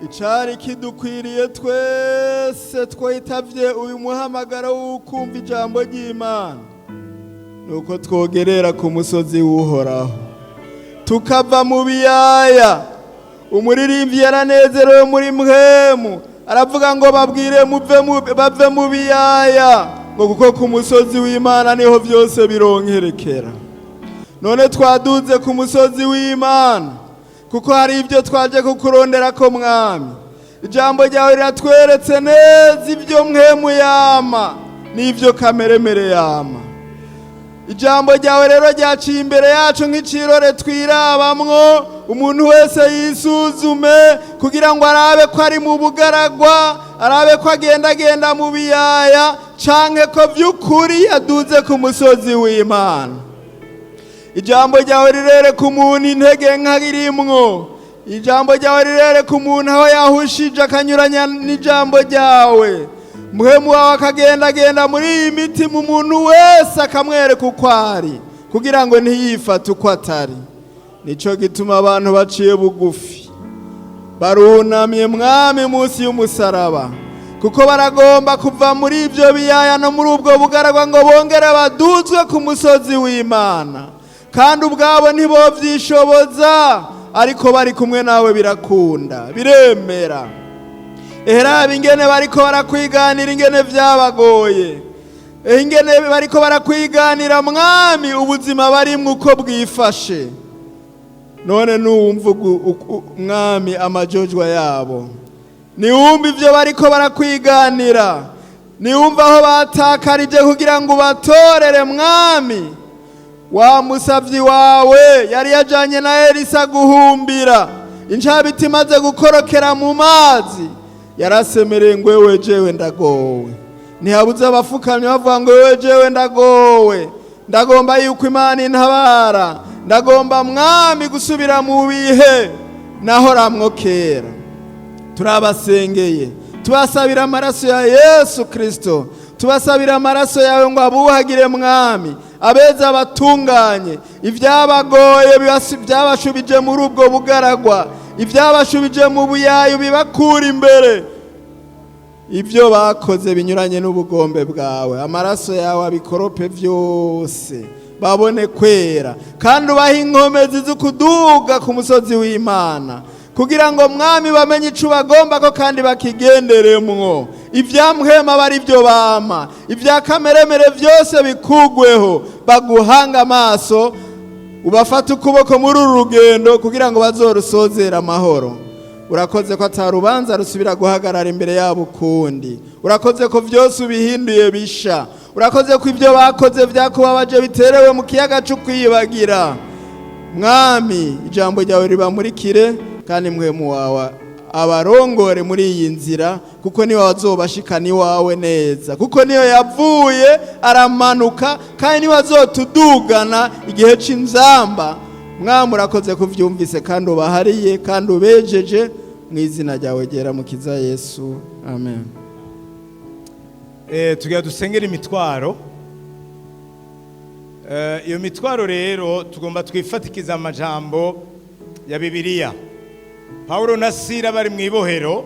icari kidukwiriye twese twitavye uyu muhamagaro w'ukumva ijambo ry'Imana, nuko twogerera ku musozi w'Uhoraho, tukava mu biyaya. Umuririmbyi yaranezerewe muri mpwemu, aravuga ngo babwire bave mu biyaya, ngo kuko ku musozi w'Imana niho byose bironkerekera. None twaduze ku musozi w'Imana kuko hari ibyo twaje kukurondera ko, Mwami. Ijambo ryawe riratweretse neza ibyo mpwemu yama n'ibyo kameremere yama. Ijambo ryawe rero ryaciye imbere yacu nk'icirore twirabamwo. Umuntu wese yisuzume kugira ngo arabe ko ari mu bugaragwa, arabe ko agendagenda mu biyaya, canke ko vy'ukuri yaduze ku musozi w'Imana. Ijambo ryawe rirereka umuntu intege nka irimwo. Ijambo ryawe rirereka umuntu aho yahushije akanyuranya n'ijambo ryawe. Mpwemu wawe akagendagenda muri iyi mitima, umuntu wese akamwereka uko ari, kugira ngo ntiyifate uko atari. Nicyo gituma abantu baciye bugufi barunamye, Mwami, munsi y'umusaraba, kuko baragomba kuva muri ibyo biyaya no muri ubwo bugaragwa, ngo bongere baduzwe ku musozi w'Imana. Kandi ubwabo ntibovyishoboza, ariko bari kumwe nawe birakunda, biremera. Eheraba ingene bariko barakwiganira, ingene vyabagoye, ingene bariko barakwiganira, Mwami, ubuzima barimwo uko bwifashe. None nuwumva, Mwami, amajojwa yabo, niwumva ibyo bariko barakwiganira, niwumva aho batakarije kugira ngo ubatorere. Mwami, wa musavyi wawe yari yajanye na Elisa guhumbira, incabiti imaze gukorokera mu mazi, yarasemereye ngo: "Wewe jewe ndagowe." Ntihabuze abafukamye bavuga ngo: "Wewe jewe ndagowe, ndagomba yuko Imana intabara, ndagomba, Mwami, gusubira mu bihe nahoramwo kera." Turabasengeye, tubasabira amaraso ya Yesu Kirisito, tubasabira amaraso yawe ngo abuhagire, Mwami, abeza abatunganye. Ibyabagoye byabashubije muri ubwo bugaragwa, ibyabashubije mu buyayu, bibakura imbere. Ibyo bakoze binyuranye n'ubugombe bwawe, amaraso yawe abikorope byose, babone kwera, kandi ubahe inkomezi zo kuduga ku musozi w'Imana, kugira ngo, Mwami, bamenye icyo bagomba ko kandi bakigenderemwo. Ibyamuhema bari byo bama, ibya kameremere byose bikugweho, baguhanga amaso, ubafate ukuboko muri uru rugendo kugira ngo bazorusozere amahoro. Urakoze ko atarubanza rusubira guhagarara imbere yabo ukundi. Urakoze ko byose ubihinduye bisha. Urakoze ko ibyo bakoze byakubabaje biterewe mu kiyaga cyo kwibagira. Mwami, ijambo ryawe ribamurikire, kandi Mpwemu wawe abarongore muri iyi nzira, kuko niwe wazobashikana iwawe neza, kuko niyo yavuye aramanuka, kandi niwe azotudugana igihe c'inzamba. Mwami, urakoze kuvyumvise kandi ubahariye kandi ubejeje, mu izina ryawe ryera, Mukiza Yesu, amen. Tugira dusengera imitwaro. Iyo mitwaro rero tugomba twifatikiza amajambo ya Bibiliya. Paulo na Sila bari mu ibohero,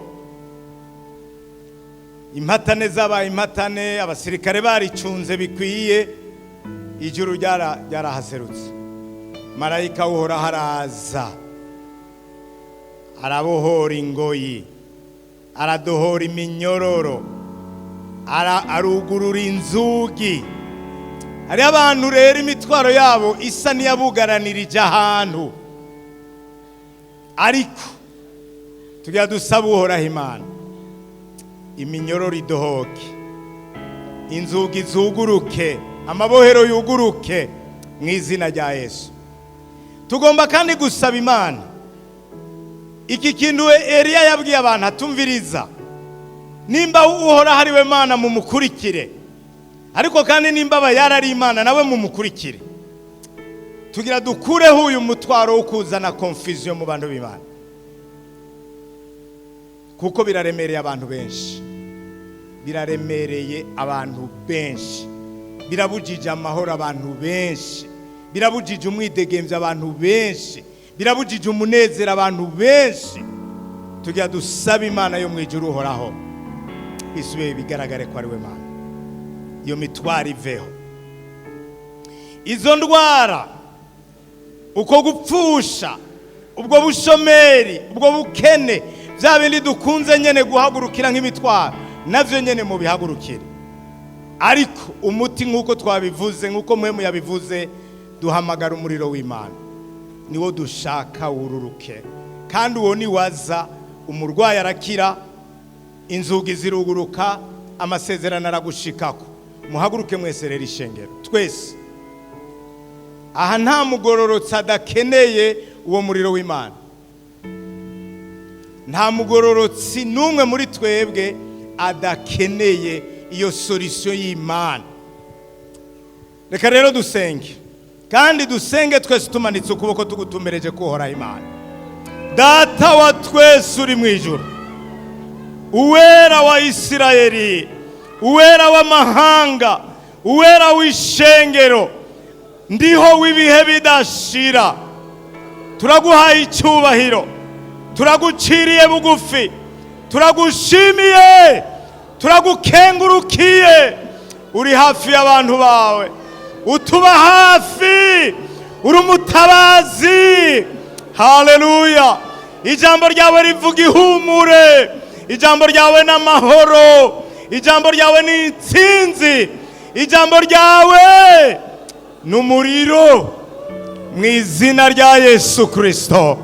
impatane zabaye impatane, abasirikare baricunze bikwiye, ijuru ryarahaserutse, marayika w'Uhoraho araza, arabohora ingoyi, aradohora iminyororo, arugurura inzugi. Hariho abantu rero imitwaro yabo isa n'iyabugaranirije ahantu, ariko tugira dusaba Uhoraho Imana iminyororo idohoke, inzugi zuguruke, amabohero yuguruke mu izina rya Yesu. Tugomba kandi gusaba Imana iki kintu Eliya yabwiye abantu, atumviriza: nimba Uhoraho ari we Mana, mumukurikire, ariko kandi nimba aba yarari Imana, nawe mumukurikire. Tugira dukureho uyu mutwaro wo kuzana confusion mu bantu b'Imana, kuko biraremereye abantu benshi, biraremereye abantu benshi, birabujije amahoro abantu benshi, birabujije umwidegemvya abantu benshi, birabujije umunezero abantu benshi. Tugira dusaba Imana yo mu ijuru, Uhoraho, isubiye bigaragare ko ari we Mana, iyo mitwaro iveho, izo ndwara, uko gupfusha, ubwo bushomeri, ubwo bukene, bya bindi dukunze nyene guhagurukira nk'imitwaro, navyo nyene mubihagurukire. Ariko umuti, nk'uko twabivuze, nk'uko Mpwemu yabivuze, duhamagara umuriro w'Imana, niwo dushaka wururuke, kandi uwo niwaza umurwayi arakira, inzugi ziruguruka, amasezerano aragushikako. Muhaguruke mwese rero, ishengero twese aha, nta mugororotsi adakeneye uwo muriro w'Imana, nta mugororotsi n'umwe muri twebwe adakeneye iyo solution y'Imana. Reka rero dusenge, kandi dusenge twese tumanitse ukuboko, tugutumbereje kuhoraho Imana Data wa twese uri mu ijuru, Uwera wa Isirayeli. Uwera w'amahanga, Uwera w'ishengero, Ndiho w'ibihe bidashira, turaguhaye icyubahiro, turaguciriye bugufi, turagushimiye, turagukengurukiye. Uri hafi y'abantu bawe, utuba hafi, uri umutabazi. Haleluya! Ijambo ryawe rivuga ihumure, ijambo ryawe ni amahoro, ijambo ryawe ni intsinzi, ijambo ryawe ni umuriro. Mu izina rya Yesu Kirisito,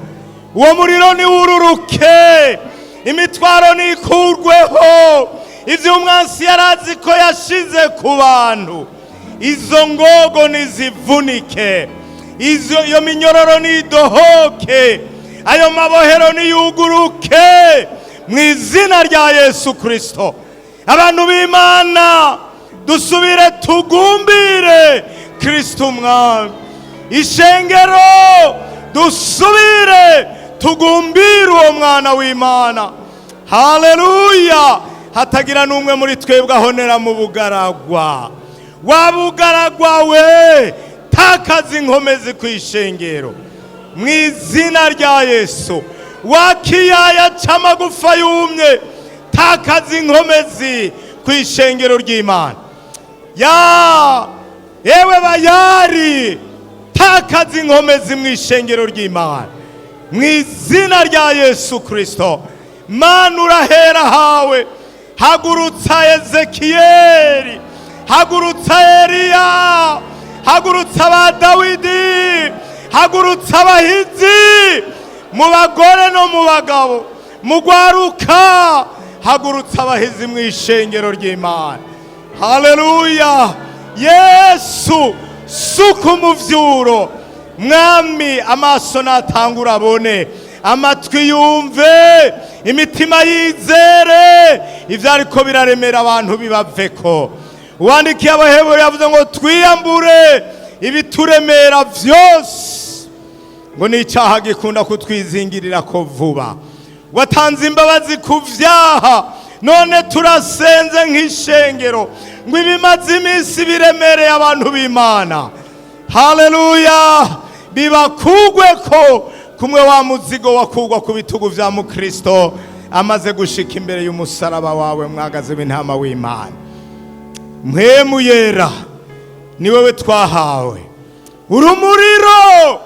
uwo muriro niwururuke, imitwaro nikurweho, ibyo umwansi yari azi ko yashize ku bantu, izo ngogo nizivunike, iyo minyororo nidohoke, ayo mabohero niyuguruke mu izina rya Yesu Kirisito. Abantu b'Imana dusubire tugumbire Kirisito Umwami. Ishengero, dusubire tugumbire uwo mwana w'Imana. Haleluya! Hatagira n'umwe muri twebwe ahonera mu bugaragwa. Wa bugaragwa we, takaza inkomezi ku ishengero mu izina rya Yesu. Wa kiyaya c'amagufa yumye, takaza inkomezi ku ishengero ry'Imana. Ya yewe bayari, takaza inkomezi mu ishengero ry'Imana mu izina rya Yesu Kirisito. Mana, urahera hawe, hagurutsa Ezekiyeli, hagurutsa Eliya, hagurutsa ba Dawidi, hagurutsa abahizi mu bagore no mu bagabo, mu gwaruka, hagurutsa abahizi mu ishengero ry'Imana. Haleluya! Yesu, suka umuvyuro. Mwami, amaso natangura abone, amatwi yumve, imitima yizere, ibyo ariko biraremera abantu bibaveko. Uwandikiye Abaheburayo yavuze ngo twiyambure ibituremera vyose, ngo n'icyaha gikunda kutwizingirira ko vuba. Watanze imbabazi ku vyaha, none turasenze nk'ishengero ngo ibimaze iminsi biremereye abantu b'Imana, haleluya, bibakugwe ko kumwe wa muzigo wakugwa ku bitugu vya mukristo amaze gushika imbere y'umusaraba wawe, mwagaze w'intama w'Imana. Mpwemu Yera, ni wewe twahawe urumuriro,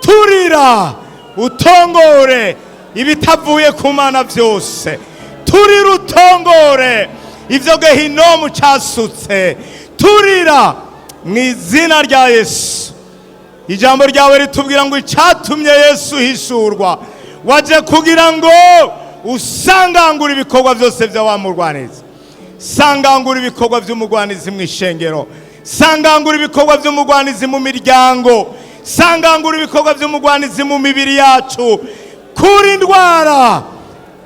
turira utongore ibitavuye ku Mana byose, turira utongore ibyo gehinomu cyasutse, turira mu izina rya Yesu. Ijambo ryawe ritubwira ngo icyatumye Yesu hishurwa, waje kugira ngo usangangure ibikorwa byose bya wa murwanizi. Sangangura ibikorwa by'umugwanizi mu ishengero, sangangura ibikorwa by'umugwanizi mu miryango, sangangura ibikorwa by'umugwanizi mu mibiri yacu. Kura indwara,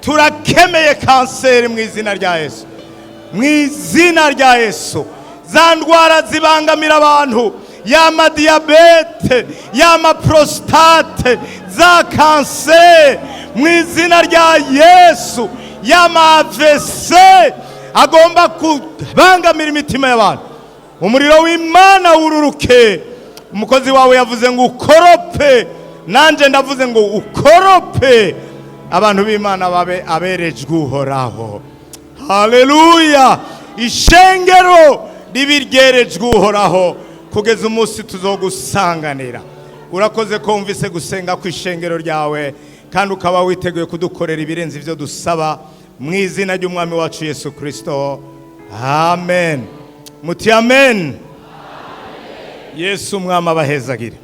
turakemeye kanseri mu izina rya Yesu, mu izina rya Yesu. Za ndwara zibangamira abantu, yama diyabete, yama prostate, za kanseri, mu izina rya Yesu. Yama AVC agomba kubangamira imitima y'abantu, umuriro w'Imana wururuke. Umukozi wawe yavuze ngo ukorope, nanjye ndavuze ngo ukorope, abantu b'Imana babe aberejwe Uhoraho. Haleluya! Ishengero ribe ryerejwe Uhoraho kugeza umunsi tuzogusanganira. Urakoze ko wumvise gusenga ku ishengero ryawe, kandi ukaba witeguye kudukorera ibirenze ibyo dusaba, mu izina ry'Umwami wacu Yesu Kirisito, amen. Muti amen. Yesu Umwami abahezagire.